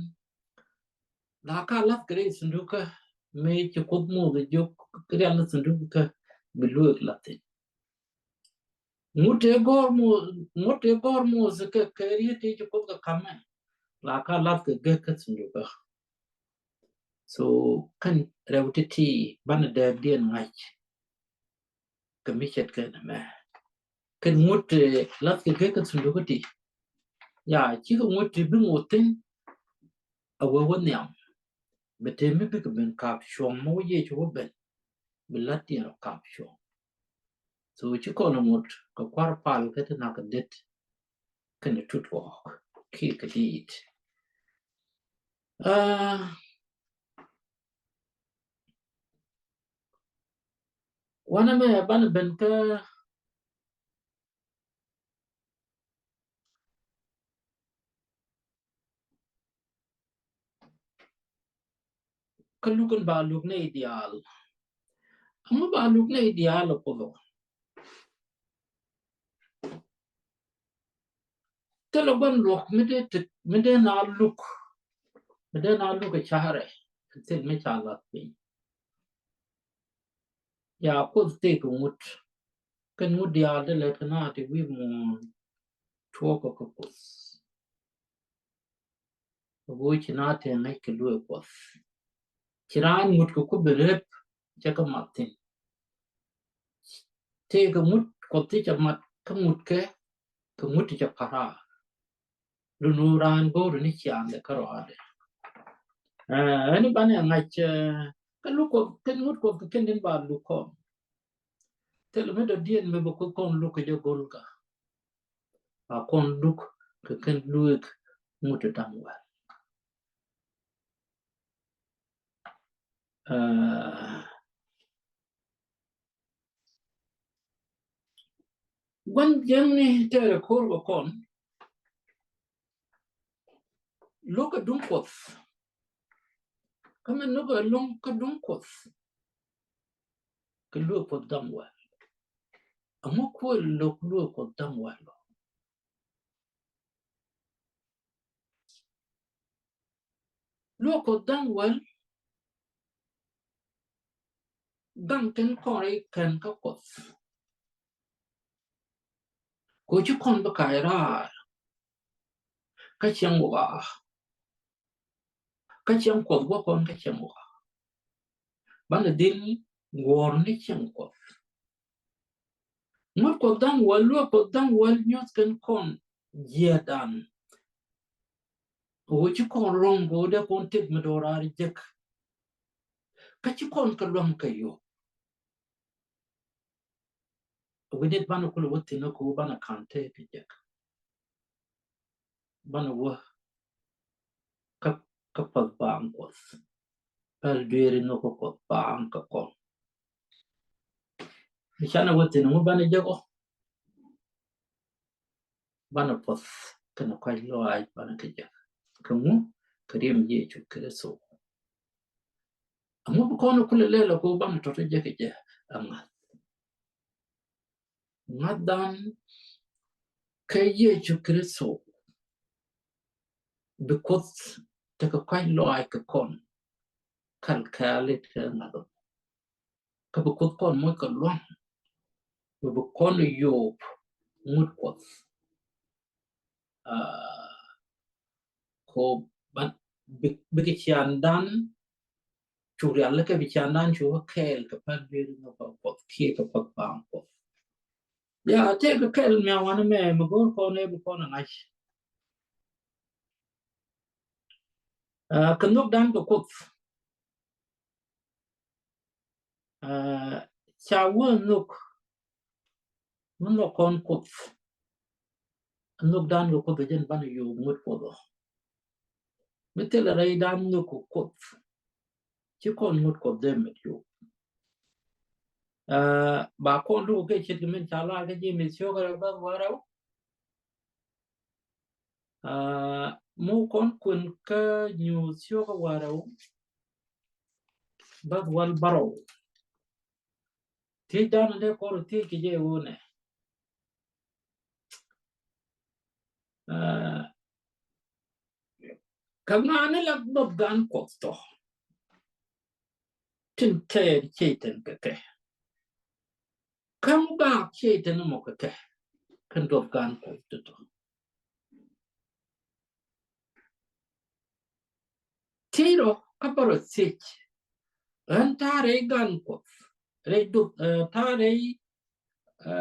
la ka la̱th kɛ rɛy thindukä mi ci Kuoth Muthɛ jiök rial ni thindukä mi luëëk la̱th thi̱n. Ŋut tëë gɔ̱r Mo-, ŋut tëë gɔ̱r Moses kɛ, kɛ riet tëë ci Kuoth kɛ ka̱mɛ la ka la̱th kɛ gek kä thindukä. So kɛn rɛw ti̱ti̱ banɛ dääkdiɛn ŋa̱c kɛ mi ce̱tkɛ nɛmɛ. Kɛn ŋut tëë la̱th kɛ gek kä thindukä ti. Yaa, cikɛ ŋut tëë bi ŋot thi̱n a wee wä nhiam. Bɛ tëë mi bikɛ ben kap cuɔ̱ŋ mɔ wä Yecu wä ben. Bi la̱t diɛn rɔ kap cuɔ̱ŋ. So ci kɔn ŋut kɛ kua̱r pal kä ti nak kɛ det kɛnɛ tut wɔɔk kiɛ kɛ diit. Ah, wanɛ mɛ banɛ ben kä kä luk in ba luk nɛy diaal. Aŋu ba luk nɛy diaal ɛ Kuoth ɔ? Thilɛ gua̱n luɔk mi dee tit, mi dee na luk, mi dee na luk ɛ carɛ, thil mi ca lath piny. Ya Kuoth tëëkɛ ŋut, kɛn ŋut diaal dee lɛ kɛ na ti wi̱i̱ muɔ̱ɔ̱n tuɔɔkɛ kɛ Kuoth. Ɣöö ci na tëë ŋäc kɛ luëë Kuɔth. Ci raan ŋut kɛ Kuoth ben rep cɛ kɛ mat thi̱n. Tëëkɛ ŋut Kuɔth ti cɛ mat kä ŋut kɛ, kɛ ŋut ti cɛ pa̱raar. Lun ɣöö raan go̱o̱ri ni ciaŋdɛ kä rɔaadɛ. Ɛn i̱ banɛ ŋa̱c kä luk Kuɔth, kɛn ŋut Kuɔth kɛ kɛn tin ba luk kɔn. Thilɛ mi dɔ̱diɛn mi bi Kuoth kɔn luk kɛ jɛ go̱l kä. A kɔn luk kɛ kɛn lueek ŋut ti da̱ŋ wäl. Gua̱n jiäkni tɛɛrɛ ko̱r kɛ kɔn. Lo̱k kɛ duŋ Kuɔth. Kä mɛ lo̱k kɛ lo̱ŋ kä duŋ Kuɔth. Kɛ lueek Kuɔth da̱ŋ wäl. Aŋu kuël lo̱k lueek Kuɔth da̱ŋ wäl ɔ? Lueek Kuɔth da̱ŋ wäl. Gaŋ tin kɔn rɛy kɛn kä Kuɔth. Kɛ ɣöö ci kɔn bi kac raar kä cieŋ ɣɔaa. Kä cieŋ Kuɔth guɔ kɔn kä cieŋ ɣɔaa. Banɛ dhil ŋuɔ̱ɔ̱r ni cieŋ Kuɔth. Ŋut Kuɔth da̱ŋ wäl, lueek Kuɔth da̱ŋ wäl nyuɔth kɛn kɔn jiɛɛdan. Ɣöö ci kɔn ro̱ŋ kɛ ɣöö dee kɔn tëk mi do̱raar jek. Kä ci kɔn kɛ lua̱ŋ kɛ yio̱w. Wi̱nit banɛ kulɛ wä thi̱n kä ɣöö banɛ ka̱n tëë kɛ jek. Banɛ wä kä, kä path baaŋ Kuɔth. Päl dueeri nhök kä Kuɔth baaŋ kä kɔn. Mi canɛ wä thi̱n ŋu banɛ jek ɔ? Banɛ puɔth kɛnɛ kɔ̱a̱c lɔaac banɛ kɛ jek. Kɛ ŋu? Kɛ riɛm Yecu Kritho. Aŋu bi kɔn kulɛ lɛl ɛ kɛ ɣöö banɛ tɔ̱tɔ̱ jek kɛ jɛ? Aŋa̱th. Ŋa̱thdan kä Yecu Kritho. Bi Kuoth tekɛ kɔ̱a̱c lɔaac kɛ kɔn. Kal kɛɛli tekɛ ŋa̱th ɔ. Kä bi Kuoth kɔn moc kɛ lua̱ŋ. Bi, bi kɔn yop ŋut Kuɔth. Aa, ko ban, bi, bikɛ ciandan cu rial kɛ bi ciandan cu kɛ kɛɛl kɛ päl dueeri nhök kä Kuɔth kiɛ kɛ path baaŋ Kuɔth. Ya, tëëkɛ kɛl mi a wanɛ mɛ, mi go̱o̱r kɔn ɛ bi kɔn a ŋa̱c. Aa, kɛ nhökdan kɛ Kuoth. Aa, ca wä nhök, mi nhök kɔn Kuoth. Nhökdan kɛ Kuoth ɛ jɛn banɛ yop ŋut Kuɔth ɔ. Mi thilɛ rɛydan nhök kɛ Kuoth. Ci kɔn ŋut Kuɔth dee met yop. Aa, ba kɔn luk kɛ ce̱tkɛ min ca lar kä Jemith cio̱kä rɛw bäth wäl rɛw. Aa, mu kɔn kuɛn kä Nyuuth cio̱kä wäl rɛw bäth wäl bärɔw. Thiecdan dee kɔn thiec kɛ jɛ ɣöö nɛ. Aa, kä ŋa̱a̱n ni la nhök gan Kuɔth tɔ. Tin tɛɛr Cɛytan kɛ kɛ. Kä ŋu gaak Cɛytan mɔ kɛ kɛ. Kɛ nhök gan Kuɔth tɔ. Thiec rɔ kä bä rɔ thiec. Ɣän ta̱a̱ rɛy gan Kuɔth. Rɛy duɔth, ɛ, ta̱a̱ rɛy, ɛ,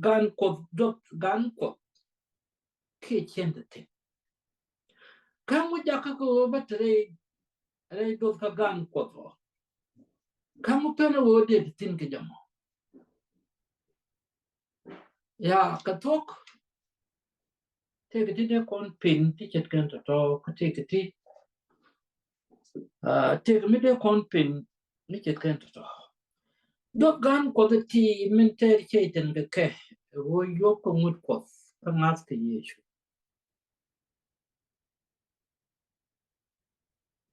gan Kuɔth, duɔth gan Kuɔth. Kiɛ cieŋdɛ thi̱n. Kä ŋu jakä kɛ ɣöö bä te rɛy rɛy duɔth kä gan Kuɔth ɔ. Kä ŋu pen ɛ ɣöö dee ti thi̱n kɛ jɛ mɔ? Ya, kɛ thuɔ̱k, tëëkɛ ti dee kɔn pen ti ce̱tkɛn tɔ̱tɔ̱, kä tëëkɛ ti, ah, tëëkɛ mi dee kɔn pen mi ce̱tkɛn tɔ̱tɔ̱. Duɔth gan Kuɔth ti min tɛɛr cɛy-tan kɛ kɛ, ɛ ɣöö yuɔp kɛ ŋut Kuɔth kä ŋa̱th kɛ Yecu.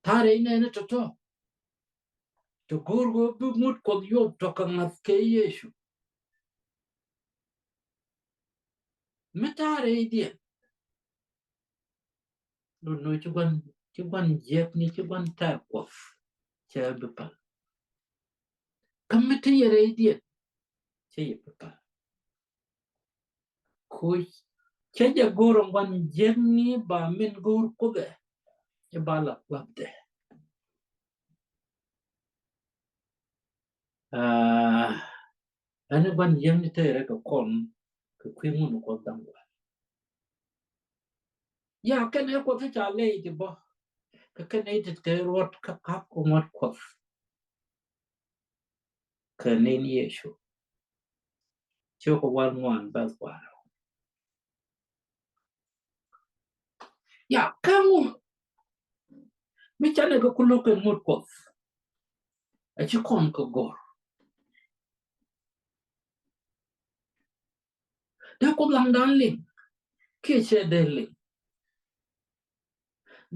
Ta̱rɛ inɛni tɔ̱tɔ̱. Ti go̱o̱r ɣöö bi ŋut Kuɔth yuɔp tɔ̱ kɛ ŋa̱th kɛ Yecu. Mi ta̱rɛ idiɛn. Lun nɔ ci gua̱n, ci gua̱n jiäkni, ci gua̱n tɛr Kuɔth. Cɛ bi pal. Kä mi ti yɛ rɛy idiɛn. Cɛ yɛ bi pal. Ku cɛ jɛ go̱o̱r ŋuan jiäkni ba min go̱o̱r Kuoth ɛ, cɛ ba la gua̱pdɛ. Ah, ɛn ɛ gua̱n jiäkni tëë rɛ kɛ kɔn kɛ kui̱ ŋun Kuɔth da̱ŋ wal. Ya, kɛn ɛ Kuoth ca lɛy ti bä kɛ kɛn ɛ tit kɛ ruɔt kä kap kɛ ŋuɔ̱t Kuɔth. Kɛ nin Yecu. Ciökɛ wäl ŋuan bäth kuarɛ. Ya, kä ŋu mi canɛ kɛ kuluk kɛ ŋut Kuɔth. A ci kɔn kɛ go̱r. Dee Kuoth laŋdan liŋ kiɛ cɛ dee liŋ.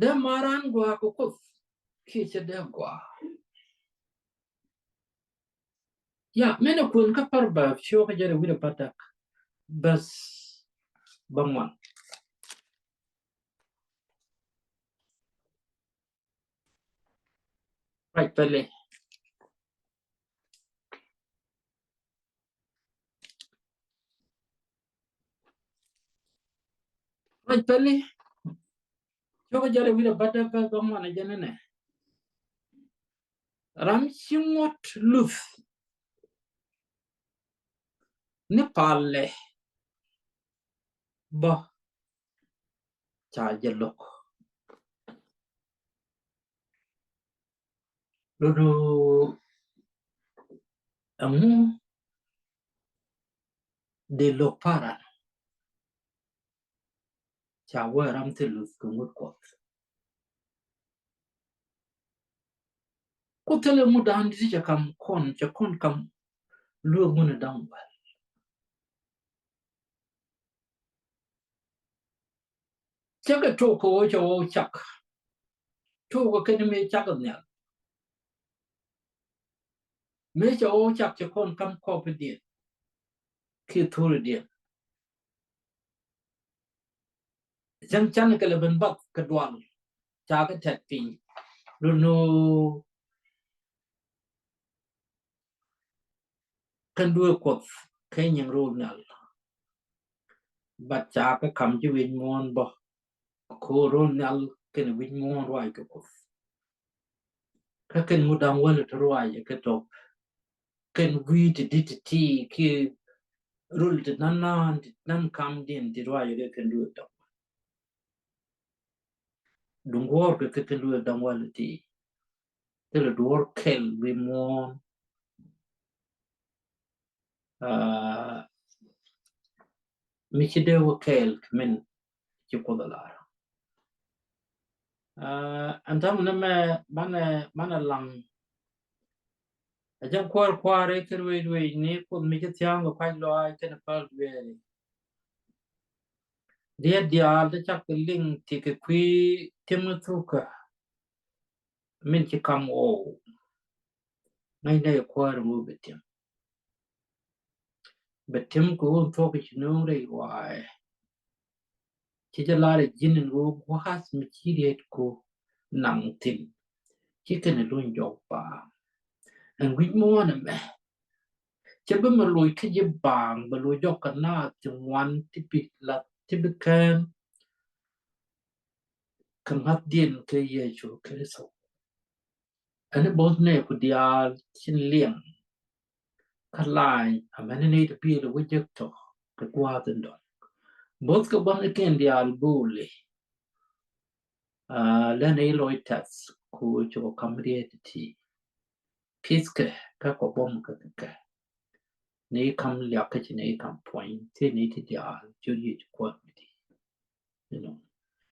Dee maran gɔaa kɛ Kuoth kiɛ cɛ dee gɔaa. Ya, min ɛ kuɛn kä Proverb ciökä jɛn rɛw wi̱cdɛ bädäk bäth bäŋuan. Ruac pɛli. Ruac pɛli. Ciökä jɛn rɛw wi̱cdɛ bädäk bäth bäŋuan ɛ jɛn ɛnɛ. Ram ci ŋuɔ̱t luth ni palɛ bä ca jɛ lo̱k. Do̱do̱ ɛŋu dee lo̱k paran? Ca wee ram thil luth kɛ ŋut Kuɔth. Kuoth thilɛ ŋut da̱a̱n ti cɛ kam kɔn, cɛ kɔn kam luek ŋuni da̱ŋ wäl. Cä kɛ tok kɛ ɣöö cɛ ɣɔw cak. Tok kɛ kɛn mëë cak nhial. Mëë cɛ ɣɔw cak cɛ kɔn kam kɔpidiɛn kiɛ thuridiɛn. Cäŋ canɛ kɛ lɛ ben bath kɛ dual. Ca kɛ tɛt piny. Duno kɛn duee Kuɔth kɛ nyiŋ rol nhial. Bat ca kɛ kam ji̱ wi̱c muɔ̱ɔ̱n bä. Ko̱o̱r rol nhial kɛn wi̱c muɔ̱ɔ̱n ruac kɛ Kuoth. Kä kɛn ŋut da̱ŋ wäl ti ruac kɛ tɔ̱. Kɛn wi̱i̱ ti di̱t ti ti kiɛ rol ti nan nan ti nan kamdiɛn ti ruac kɛ kɛn duee da̱ŋ wäl. Duŋ guɔ̱ɔ̱r kɛ kɛ kɛn duee da̱ŋ wäl ti. Thilɛ duɔ̱ɔ̱r kɛl wi̱i̱ muɔ̱ɔ̱n. Ah, mi ci dee wä kɛɛl kɛ min ci Kuoth a lar. Ah, ɛn täämɛ ni mɛ banɛ, banɛ laŋ. A jɛn kuäär kua̱ri kɛ ruec ruec ni Kuoth mi ci thia̱a̱ŋ kɛ kuac lɔaac kɛnɛ päl dueeri. Diɛt diaal ti cak kɛ liŋ ti kɛ kui̱ Timothi kä min ci kam ɣɔw. Ŋäcnɛ yɛ kuäär ŋu bɛ tim. Bɛ tim kɛ ɣöö thuɔ̱k ci nööŋ rɛy waɛ. Ci jɛ lar ji̱n in ɣöö gua̱a̱th mi ci riet ku naŋ thi̱n. Ci kɛn luny jɔk baaŋ. Ɛn wi̱c muɔ̱ɔ̱n ɛmɛ. Cɛ bi mɛ loc kä ji̱ baaŋ bɛ loc jɔk kɛ naath ti ŋuan ti bi lath ti bi kɛn. Kɛ ŋa̱thdiɛn kɛ Yecu Kritho. Ɛn i̱ bo̱th nɛɛku diaal cin liɛŋ. Kä la̱a̱ny amäni nɛy ti biëël ɛ wä jek tɔ̱ kɛ gua̱a̱th in dɔ̱ŋ. Bo̱th kɛ gua̱nikiɛn diaal go̱o̱li. Ah, lɛn i̱ loc tɛth Ku cukɔ kam riet ti. Peace kɛ, kä kɔ bom kɛ kɛ kɛ. Ni kam liak kä ci ni kam puɔ̱ny, ti ni ti diaal, jur yi ci kuɔth mi di. You know,